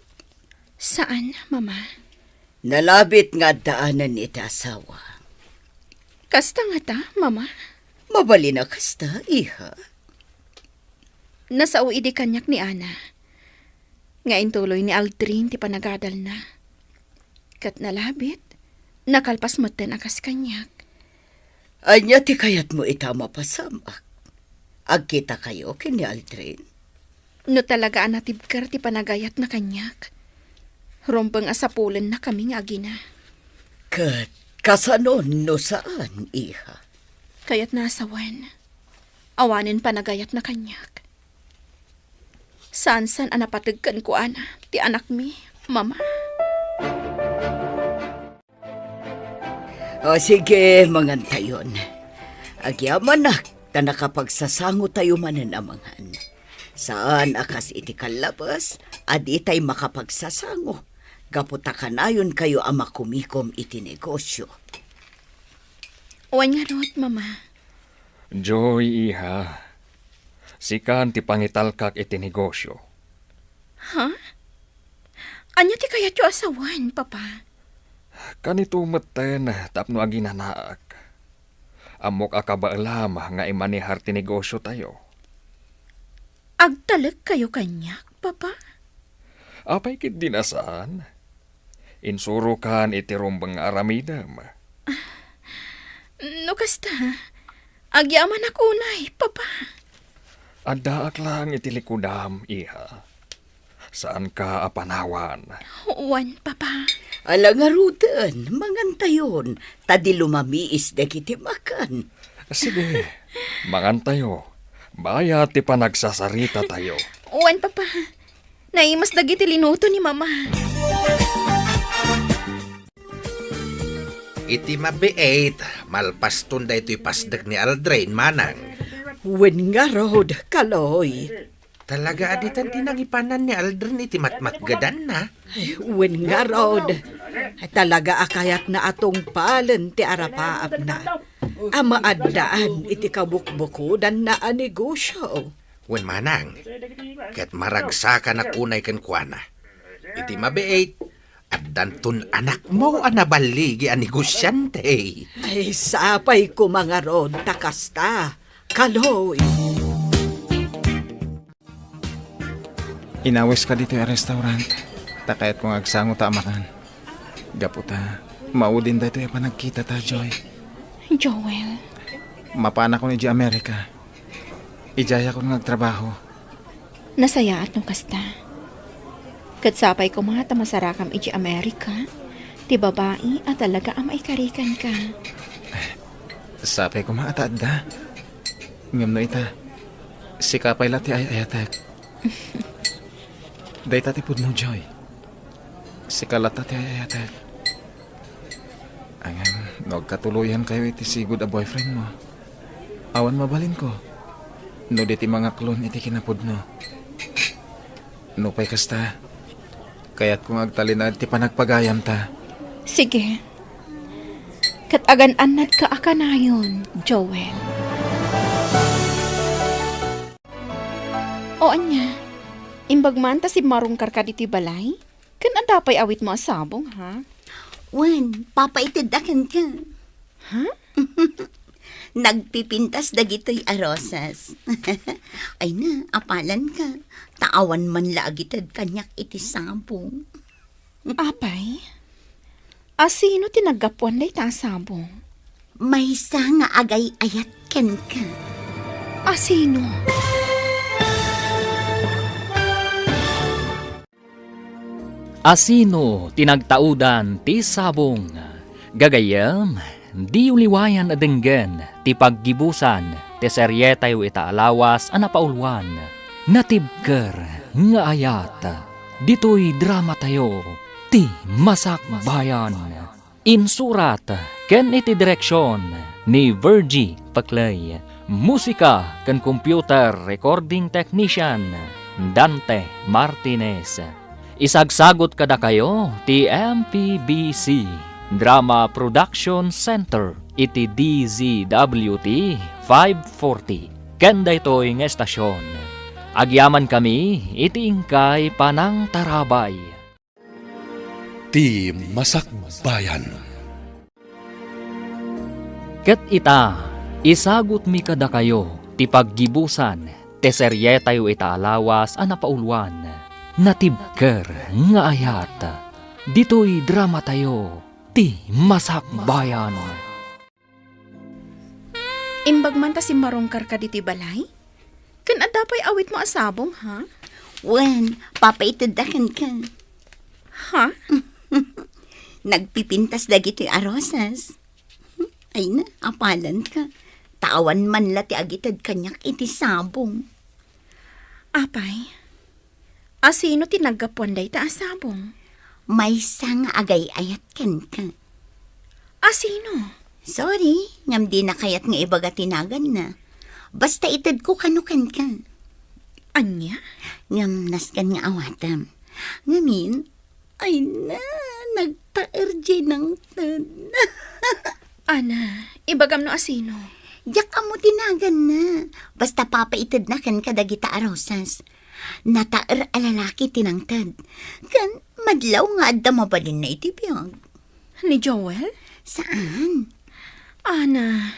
Saan, Mama. Nalabit nga addaanen iti asawa. Kasta ngata, Mama? Mabalin a kasta, iha. Nasao idi kaniak ni Ana nga intuloy ni Aldrin ti panagadalna. Ket nalabit, Nakalpas metten a kas kaniak. Ania ti kayatmo ita a mapasamak? Agkitakayo ken ni Aldrin? No talaga a natibker ti panagayatna kaniak, rumbeng a sapulennakami nga agina. Ket kasano no saan, iha? Kayatna a sawen, awanen panagayatna kaniak. Saan-saan a napateg kenkuana ti anakmi, Mama. O, sige, mangantayon. Agyamanak ta nakapagsasangotayo manen a mangan. Saan a kas iti kallabes a ditay makapagsasango, gapu ta kanayonkayo a makumikom iti negosio. Wen ngarud, Mama. Joy, iha. Sikan ti pangitalkak iti negosio. Ha? Ania ti kayatyo a sawen, Papa? Kanito metten tapno aginanaak. Ammok a kabaelam nga imanehar ti negosiotayo. Agtalekkayo kaniak, Papa? Apay ketdi a saan? Insurokan iti rumbeng nga aramidem. No kasta, agyamanak unay, Papa. Addaak laeng iti likudam, iha. Saanka a panawan. Wen, Papa. Ala ngaruden, mangantayon, ta di lumamiis dagiti makan. Sige, mangantayo. Bayat ti panagsasaritatayo. Wen, Papa. Naimas dagiti linuto ni Mama. Iti mabiit, malpaston daytoy pasdek ni Aldrin, manang. Wen ngarud, Kaloy. Talaga a ditan ti nangipanan ni Aldrin iti matmatgedanna? Ay, wen ngarud. Talaga a kayatna a tungpalen ti arapaapna a maaddaan iti kabukbukodanna a negosio. Wen manang, ket maragsakanak unay kenkuana. Iti mabiit, addanton anakmo a naballigi a negosiante. Ay, sapay koma ngarud ta kasta, Kaloy. Inawiska ditoy a restaurant, ta kayatko nga agsango ta a makan. Gapu ta, maudin daytoy a panagkitata, Joy. Joel. Mapanakon idiay Amerika. Idiayakon nga agtrabaho. Nasayaat no kasta. Ket sapay koma ta masarakam idiay Amerika ti babai a talaga a maikarikanka. Sapay koma a ta adda. Ngem no ita, sika pay la ti ay-ayatek. Dayta ti pudno, Joy. Sika latta ti ay-ayatek. Ngem no agkatuloyankayo iti sigud a boyfriend mo, awan mabalinko no di ti mangaklon iti kinapudno. Nupay kasta, kayatko nga agtalinaed ti panagpagayamta. Sige. Ket agan-annadka a kanayon, Joel. O ania, imbag man ta simmarungkarka ditoy balay? Ken adda pay awitmo a sabong, ha? Wen, papaitedda kenka. Ha? Nagpipintas dagitoy a rosas. Ay na, apalanka. Ta awan man la agited kaniak iti sabong. Apay? Asino ti naggapuan dayta a sabong? Maysa nga agay-ayat kenka. Asino? Asino ti nagtaudan ti sabong? Gagayyem, diyo liwayan a denggen ti paggibusan ti serietayo ita a lawas a napauluan, Natibker nga Ayat. Ditoy dramatayo, Ti Masakbayan. Insurat ken iti direksion ni Virgie Paclay. Musika ken computer recording technician, Dante Martinez. Isagsagut kadakayo ti M P B C Drama Production Center iti D Z W T five forty. Ken daytoy nga estasion, agyamankami iti inkay panangtarabay. Ti Masakbayan. Ket ita, isagutmi kadakayo ti paggibusan ti serietayo ita a lawas a napauluan, Natibker nga Ayat. Ditoy dramatayo, Ti Masakbayan. Imbag man ta simmarungkarka ditoy balay? Ken adda pay awitmo a sabong, ha? Wen, papaitedda kenka. Ha? Nagpipintas dagitoy a rosas. Ay na, apalanka. Ta awan man la ti agited kaniak iti sabong. Apay, asino ti naggapuan dayta a sabong? Maysa nga agay-ayat kenka. Asino? Sorry, ngem dina kayat nga ibaga ti naganna. Basta itedko kano kenka. Ania? Ngem nasken nga awatem. Ngamin, ay na, nagtaer diay nangted. Ana, ibagam no asino? Diak ammo ti naganna. Basta papaitedna kenka dagita a rosas. Nataer a lalaki ti nangted. Ken madlaw nga adda mabalinna iti biag. Ni Joel? Saan? Ana.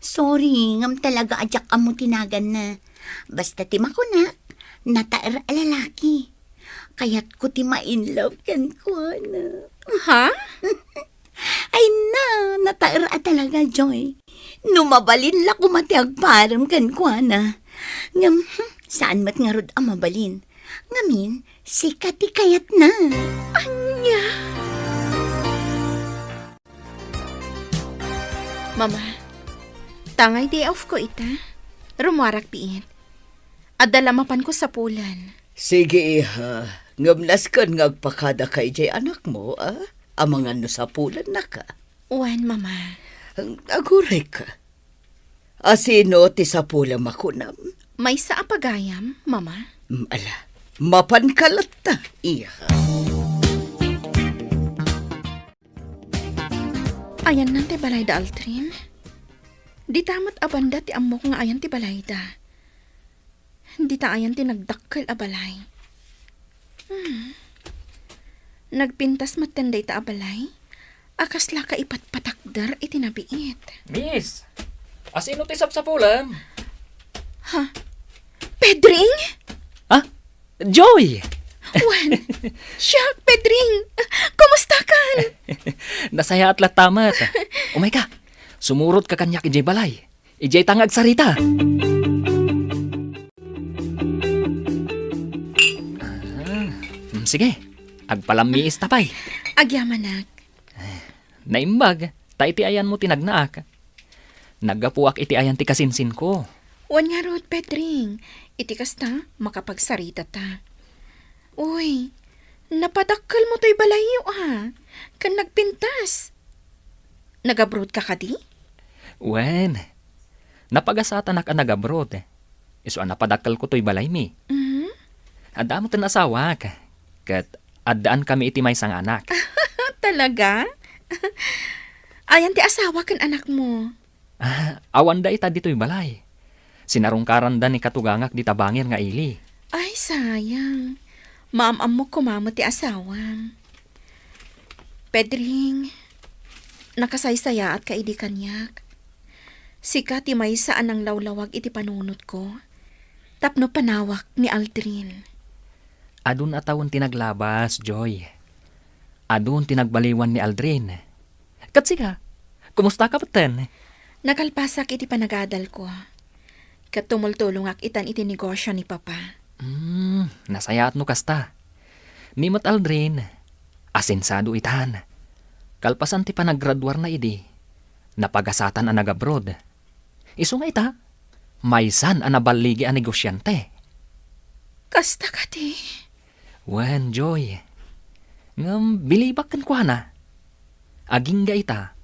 Sorry, ngem talaga a diak ammo ti naganna. Basta ti makunak, nataer a lalaki. Kayatko ti ma-in love kenkuana. Ha? Ay na, nataer a talaga, Joy. No mabalin la koma ti agparem kenkuana. Ngem, hmm, saan met ngarud a mabalin. Ngamin, sika ti kayatna. Ania? Mama, tangay day off ko ita. Rummuarak biit. Adda la mapanko sapulen. Sige, iha. Ngem nasken nga agpakadaka idiay anakmo, a? Amangan no sapulennaka. Wen, Mama. Agurayka. Asino ti sapulem a kunam? Maysa a pagayam, Mama. Mm, ala, mapanka latta, iha. Ayanna ti balayda, Aldrin? Dita met a banda ti ammok nga ayan ti balayda. Dita ayan ti nagdakkel a balay. Hmm. Nagpintas metten dayta a balay a kasla kaipatpatakder iti nabiit. Miss, asino ti sapsapulem? Ha? Pedring? Ha? Joy! Wen, siak, Pedring. Kumustakan? Nasayaat latta met. Umayka, sumurotka kaniak idiay balay. Idiay ta nga agsarita. Ah, mm, sige, agpalammiista pay. Agyamanak. Naimbag, ta iti ayanmo ti nagnaak. Naggapuak iti ayan ti kasinsinko. Wen ngarud, Pedring, iti kasta, makapagsaritata. Uy, napadakkelmo toy balayyo, a, ken nagpintas. Nagabrodka kadi? Wen, napagasatanak a nagabroad. Isu a napadakkelko toy balaymi. Mhm. Adda metten asawak, ket addaan kami iti maysa nga anak. Talaga? Ayan ti asawa ken anakmo? Ah, awanda ita ditoy balay. Sinarungkaranda ni katugangak dita bangir nga ili. Ay, sayang. Maam-ammok koma met ti asawam. Pedring, nakasaysayaatka idi kaniak. Sika ti maysa a nanglawlawag iti panunotko tapno panawak ni Aldrin. Adun a tawen ti naglabas, Joy. Adun ti nagbaliwan ni Aldrin. Ket sika, kumustaka metten? Nakalpasak iti panagadalko. Ket tumultulongak itan iti negosio ni Papa. Hmm, nasayaat no kasta. Ni met Aldrin, asinsado itan. Kalpasan ti panaggraduarna idi, napagasatan a nagabroad. Isu nga ita, maysan a naballigi a negosiante. Kasta kadi? Wen, Joy. Ngem bilibak kenkuana. Agingga ita,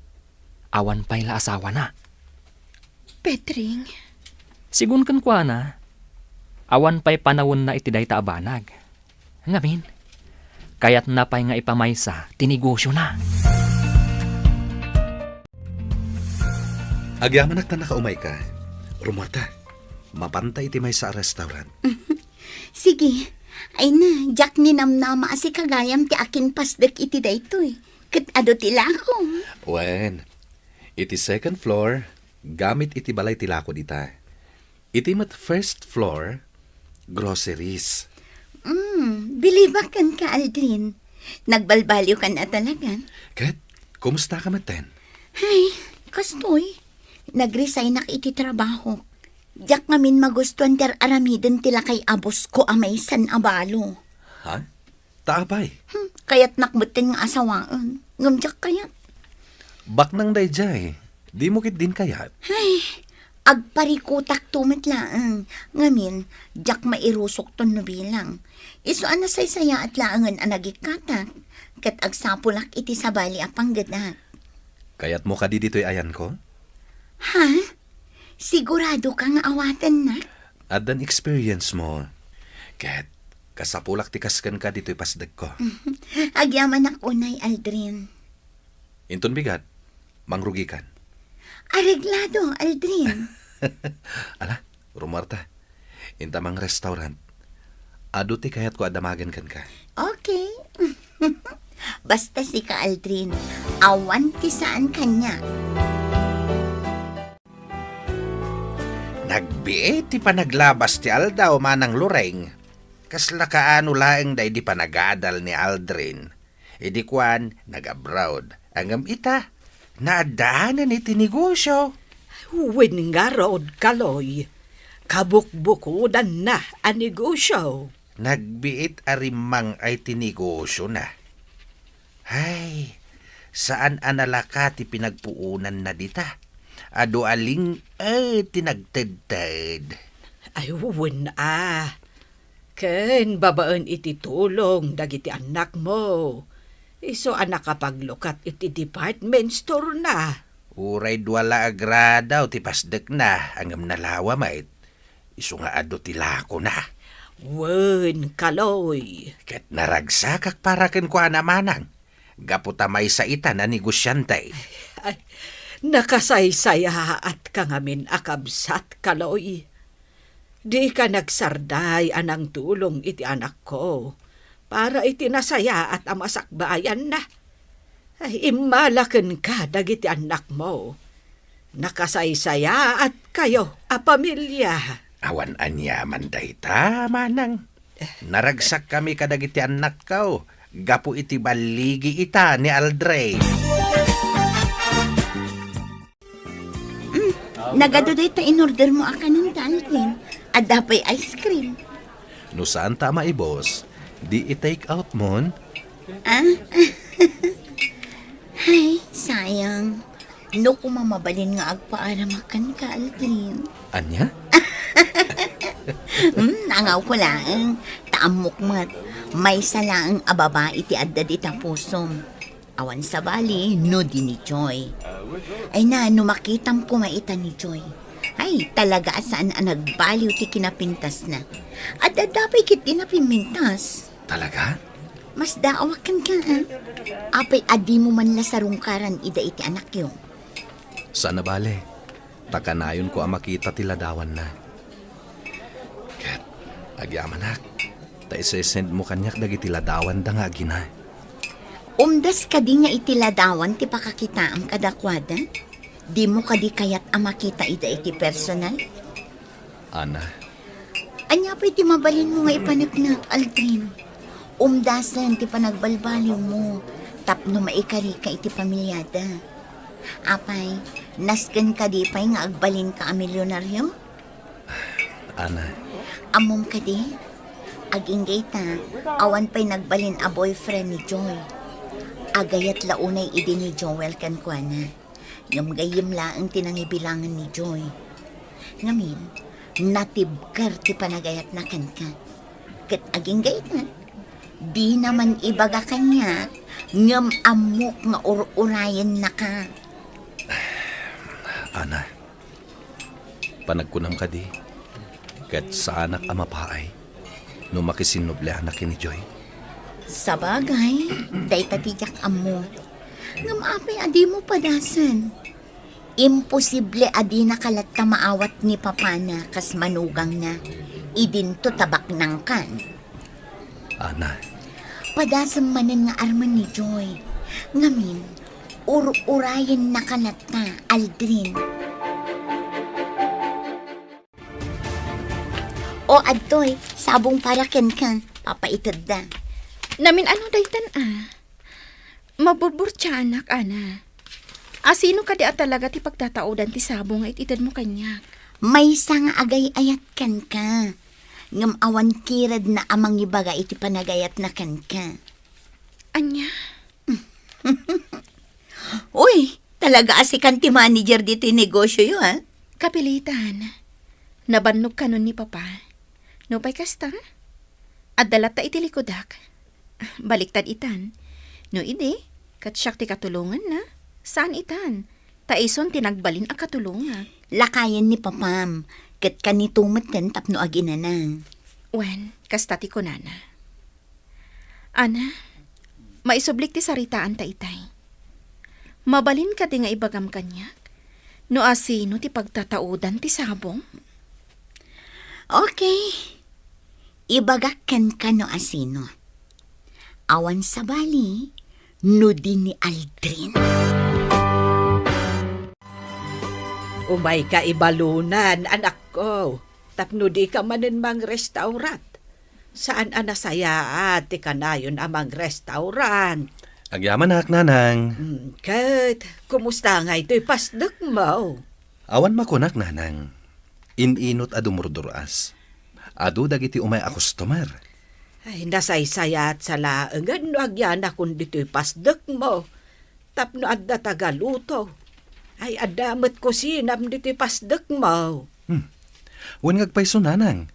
awan pay la asawana. Pedring. Sigun kenkuana, awan pay panawenna iti dayta a banag. Ngamin, kayatna pay nga ipamaysa ti negosiona. Agyamanak ta nakaumayka. Rummuarta. Mapanta iti maysa a restaurant. Sige. Ay na, diak ninamnama a sika gayam ti akinpasdek iti daytoy. Ket adu ti lakom. Wen, iti second floor, gamit iti balay ti lakod ita. Iti met first floor, groceries. Mm, bilibak kenka, Aldrin. Nagbalbaliwkan a talaga. Ket, Kumustaka metten? Ay, kastoy. Nagresignak iti trabaho. Diak ngamin magustuan ti ar-aramiden ti lakay a boss ko a maysan a balo. Ha? Ta apay? Hmm, kayatnak metten nga asawaen. Ngem diak kayat. Baknang daydiay. Dimo ketdin kayat? Ay, agparikutakto met laeng. Ngamin, diak mairusokton no bilang. Isu a nasaysayaat laengen a nagikkatak, ket agsapulak iti sabali a panggedak. Kayatmo kadi ditoy ayanko? Ha? Siguradoka nga awatennak? Addan experience mo. Ket kasapulak ti kas kenka ditoy pasdekko. Agyamanak unay, Aldrin. Inton bigat, mangrugikan. Areglado, Aldrin. Ala, rumuarta. Inta mangrestaurant. Adu ti kayatko a damagen kenka. Okay. Basta sika, Aldrin, awan ti saan kaniak. Nagbiit ti panaglabas ti aldaw, Manang Loreng. Kasla kaano laeng daydi panagadal ni Aldrin. Idi kuan, nag-abroad. Ngem ita, naaddaanen iti negosio. Wen ngarud, Kaloy, kabukbukodanna a negosio. Nagbiit a rimmang-ay ti negosiona. Ay, saan a nalaka ti pinagpuonanna dita. Adu a ling-, eh, ti nagtedted. Ay, wen a. Ken babaen iti tulong dagiti annakmo, isu a nakapaglukat iti department store-na. Uray dua la a gradaw ti pasdekna, ngem nalawa met. Isu nga adu ti lakona. Wen, Kaloy. Ket naragsakak para kenkuana, Manang, gapu ta maysa ita a negosiante. Ay, nakasaysayaatka ngamin a kabsat, Kaloy. Dika nagsarday a nangtulong iti anakko para iti nasayaat a masakbayanna. Ay, immala kenka dagiti annakmo. Nakasaysayaatkayo a pamilia. Awan aniaman dayta, Manang. Naragsakkami kadagiti annakko gapu iti balligi ita ni Aldrin. Mm, nagadu dayta in-order mo a kanen, Aldrin. Adda pay ice cream. No saan ta a maibos, di i-take out mon? Ah? Ay, sayang. No koma mabalin nga agpaaramakan ka, Aldrin. Ania? Hmm, nangaw ko laeng. Ta ammok met, maysa laeng a babai ti adda dita pusom. Awan sabali, no di ni Joy. Ay na, no makitam koma ita ni Joy. Ay, talaga a saan a nagbaliw ti kinapintasna. Adda pay ketdi napimmintas. Talaga? Masdaawak kenka, ah. Apay a dimo man la sarungkaran ida iti anakyo? Saan a bale. Ta kanayonko a makita ti ladawanna. Ket agyamanak, ta isesendmo kaniak dagiti ladawanda nga agina. Umdas kadi nga iti ladawan ti pakakitaam kadakuada? Dimo kadi kayat a makita ida iti personal? Ana. Ania pay ti mabalinmo nga ipaneknek, Aldrin? Umdasen ti panagbalbaliwmo tapno maikarika iti pamiliada. Apay, nasken kadi pay nga agbalinka a milyonaryo? Ana. Ammom kadi? Agingga ita, awan pay nagbalin a boyfriend ni Joy. Agayat la unay idi ni Joel kenkuana. Ngem gayyem laeng ti nangibilangen ni Joy. Ngamin, natibker ti panagayatna kenka. Ket agingga ita, dina man ibaga kaniak, ngem ammok nga ur-urayennaka. Ana, panagkunam kadi, ket saanak a mapaay no makisinnublianak ken ni Joy? Sabagay, dayta ti diak ammo. Ngem apay a dimo padasen? Imposible a dinaka latta maawat ni papana kas manugangna. Idinto ta baknangkan. Ana. Padasem manen nga armen ni Joy. Ngamin, ur-urayennaka latta, Aldrin. O, adtoy, sabong para kenka, papaitedda. Namin-ano daytan a? Maburburtiaanak, Ana. Asino kadi a talaga ti pagtataudan ti sabong nga it-itedmo kaniak? Maysa nga agay-ayat kenka. Ngem awan kiredna a mangibaga iti panagayatna kenka. Ania? Uy, talaga a sikan ti manager ditoy negosioyo, ha? Kapilitan. Nabannog kanon ni Papa. Nupay kasta, adda latta iti likudak. Baliktad itan. No idi, ket siak ti katulonganna. Saan itan. Ta isun ti nagbalin a katulongak. Lakayen ni Papam, ket kanito metten tapno aginana. Wen, kasta ti kunana. Ana, maisublik ti saritaanta itay. Mabalin kadi nga ibagam kaniak no asino ti pagtataudan ti sabong? Okay. Ibagak kenka no asino. Awan sabali no di ni Aldrin. Umayka ibalunan, anakko, tapno dika manen mangrestaurant. Saan a nasayaat ti kanayon a mangrestaurant. Agyamanak, Nanang. Hmm, ket, kumusta ngay toy pasdekmo? Awan makunak, Nanang. In-inot a dumurdur-as. Adu dagiti umay a customer. Ay, nasaysayaat sa laengen no agyanakon ditoy pasdekmo. Tapno adda tagaluto. Ay, adda met kusinam ditoy pasdekmo. Hmm. Wen nga agpayso, Nanang.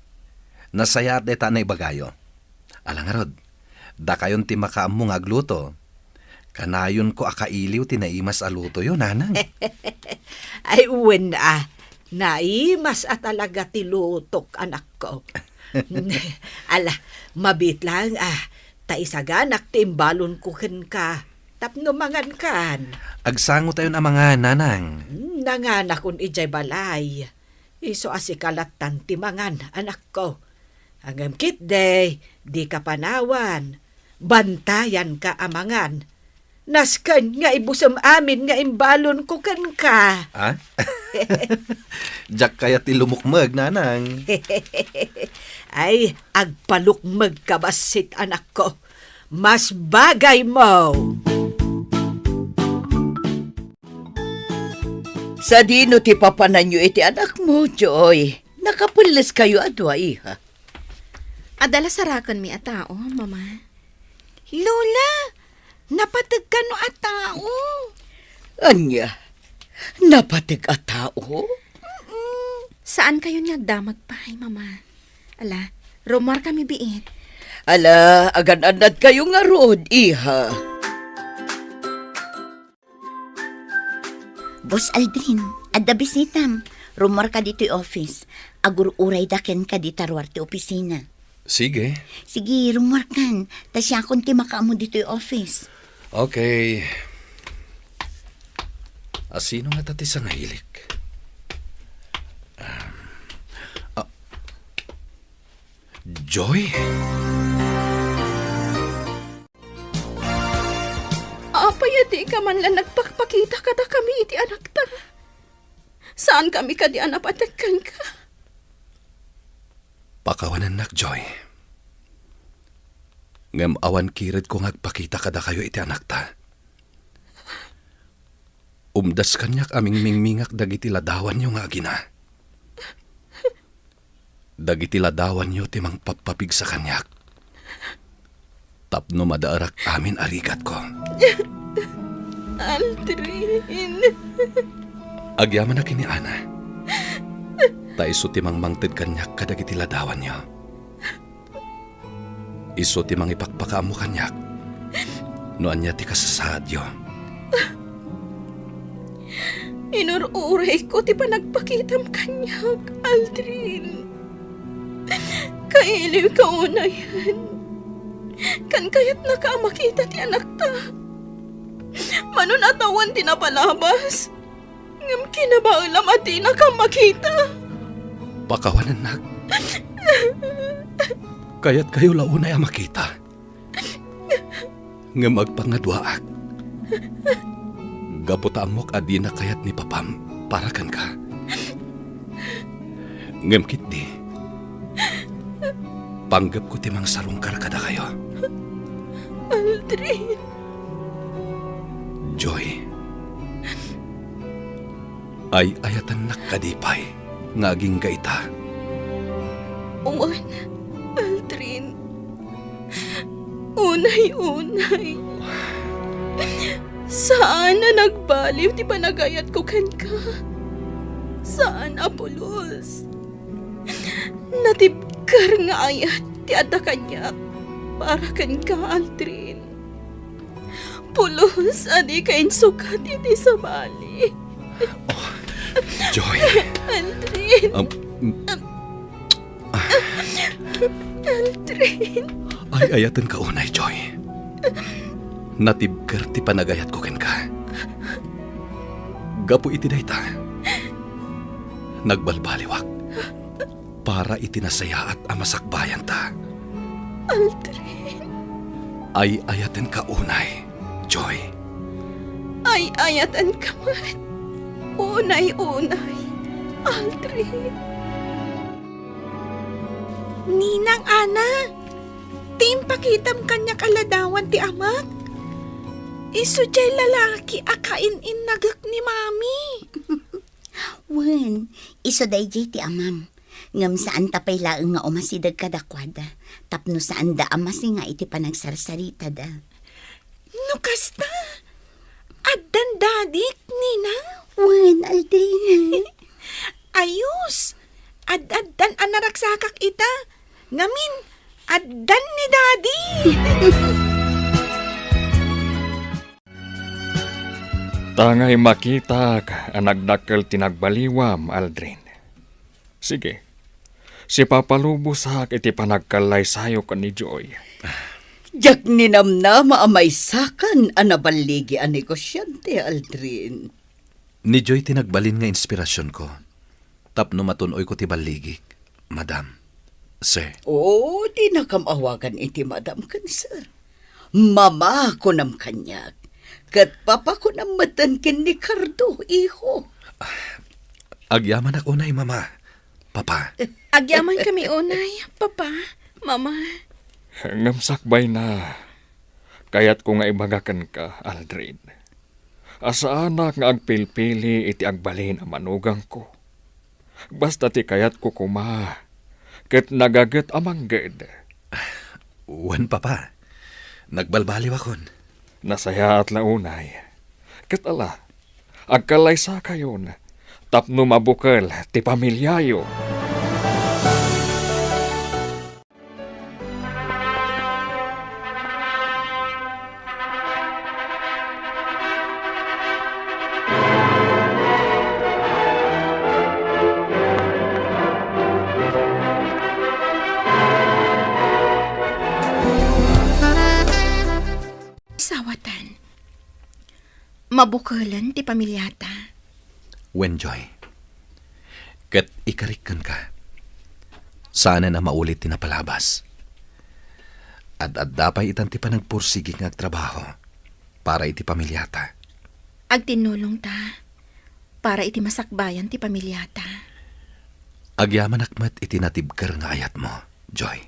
Nasayaat dayta a naibagayo. Ala ngarud, dakayon ti makaammo nga agluto. Kanayonko a kailiw ti naimas a lutoyo, Nanang. Ay, wen a, naimas a talaga ti lutok, anakko. Ala, mabiit laeng a, ta isaganak ti imbalonko kenka tapno mangankan. Agsangotayon a mangan, Nanang. Hmm, nanganakon idiay balay. Isu a sika lattan ti mangan, anakko. Ngem ketdi, dika panawan. Bantayanka a mangan. Nasken nga ibusem amin nga imbalonko kenka. Ah? Diak kayat ti lumukmeg, Nanang. Ay, agpalukmegka bassit, anakko. Mas bagaymo. Sadino ti papananyo iti anakmo, Joy? Nakapelleskayo a dua, iha. Adda la sarakenmi a tao, Mama. Lola, napateg kano a tao? Ania? Napateg a tao? Mm-mm. Saankayon nga agdamag pay, Mama. Ala, rummuarkami biit. Ala, agan-annadkayo ngarud, iha. Boss Aldrin, adda bisitam. Rummuarka ditoy office. Agur-urayda kenka dita ruar ti opisina. Sige. Sige, rummuarkan. Ta siakon ti makaammo ditoy office. Okay. Asino ngata ti sangailik? Um, ah, Joy? Apay a dika man la nagpakpakita kadakami iti anakta? Saankami kadi a napateg kenka? Pakawanennak, Joy. Ngem awan kiredko nga agpakita kadakayo iti anakta. Umdas kaniak a mingmingmingak dagiti ladawanyo nga agina. Dagiti ladawanyo ti mangpappapigsa kaniak tapno madaerak amin a rigatko. Aldrin. Agyamanak ken ni Ana. Ta isu ti mangmangted kaniak kadagiti ladawanyo. Isu ti mangipakpakaammo kaniak no ania ti kasasaadyo. Inur-urayko ti panagpakitam kaniak, Aldrin. Kailiwka unayen. Ken kayatnaka a makita ti anakta. Mano a tawen ti napalabas. Ngem kinabaelam a dinaka makita. Pakawanennak. Kayatkayo la unay a makita. Ngem agpangaduaak. Gapu ta ammok a dina kayat ni Papam para kenka. Ngem ketdi, panggepko ti mangsarungkar kadakayo. Aldrin. Joy, ay-ayatennak kadi pay nga agingga ita? Wen, Aldrin. Unay-unay. Saan a nagbaliw ti panagayatko kenka. Saan a pulos. Natibker nga ayat ti adda kaniak para kenka, Aldrin. Pulos a dika insukat iti sabali. Oh, Joy. Aldrin. Um, Aldrin. Ay-ayatenka unay, Joy. Natibker ti panagayatko kenka. Gapu iti dayta, nagbalbaliwak para iti nasayaat a masakbayanta. Aldrin. Ay-ayatenka unay, Joy. Ay-ayatenka met. Unay-unay, Aldrin. Ninang Ana, ti impakitam kaniak a ladawan ti amak? Isu diay lalaki a kain-innagek ni Mami. Wen, isu daydiay ti amam. Ngem saanta pay laeng nga umasideg kadakuada, tapno saanda a masinga iti panagsarsaritada. No kasta, addan dadik, Nina? Wen, Aldrin. Ayos! Ad-addan a naragsakak ita. Ngamin, addan ni Daddy! Tangay makitak a nagdakkel ti nagbaliwam, Aldrin. Sige, sipapalubosak iti panagkallaysayok ken ni Joy. Diak ninamnama a maysakan a naballigi a negosiante, Aldrin. Ni Joy ti nagbalin nga inspirasionko tapno matun-oyko ti balligik, Madam, Sir. Oo, dinakam awagan iti Madam ken Sir. Mama, kunam kaniak. Ket Papa, kunam metten ken ni Cardo, iho. Agyamanak unay, Mama, Papa. Agyamankami unay, Papa, Mama. Ngem sakbayna, kayatko nga ibaga kenka, Aldrin, a saanak nga agpilpili iti agbalin a manugangko. Basta ti kayatko koma, ket nagaget a mangged. Wen, Papa. Nagbalbaliwakon. Nasayaat la unay. Ket ala, agkallaysakayon tapno mabukel ti pamiliayo. Sawatan. Mabukelen ti pamiliata. Wen, Joy. Ket ikarik kenka. Saanen a maulit ti napalabas. Ad-adda pay itan ti panagpursigik nga agtrabaho para iti pamiliata. Agtinnulongta para iti masakbayan ti pamiliata. Agyamanak met iti natibker nga ayatmo, Joy.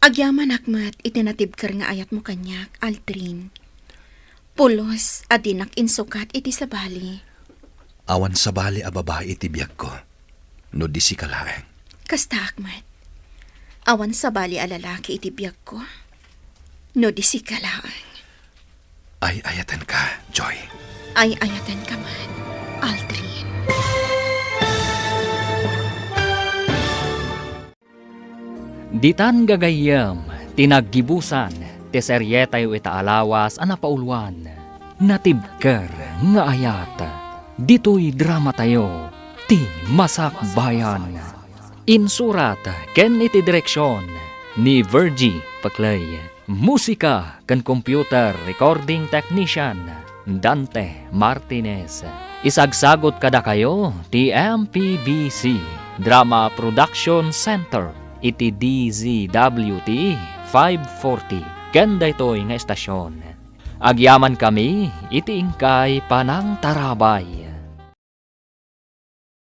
Agyamanak met iti natibker nga ayatmo kaniak, Aldrin. Pulos a dinak insukat iti sabali. Awan sabali a babai iti biagko, no di sika laeng. Kastaak met. Awan sabali a lalaki iti biagko, no di sika laeng. Ay-ayatenka, Joy. Ay-ayatenka met, Aldrin. Ditan gagayyem ti naggibusan ti serietayo ita a lawas a napauluan, Natibker nga Ayat. Ditoy dramatayo, Ti Masakbayan. Insurat ken iti direksion ni Virgie Paclay. Musika ken computer recording technician, Dante Martinez. Isagsagut kadakayo ti M P B C Drama Production Center iti D Z W T five forty ken daytoy nga estasion. Agyamankami iti inkay panangtarabay.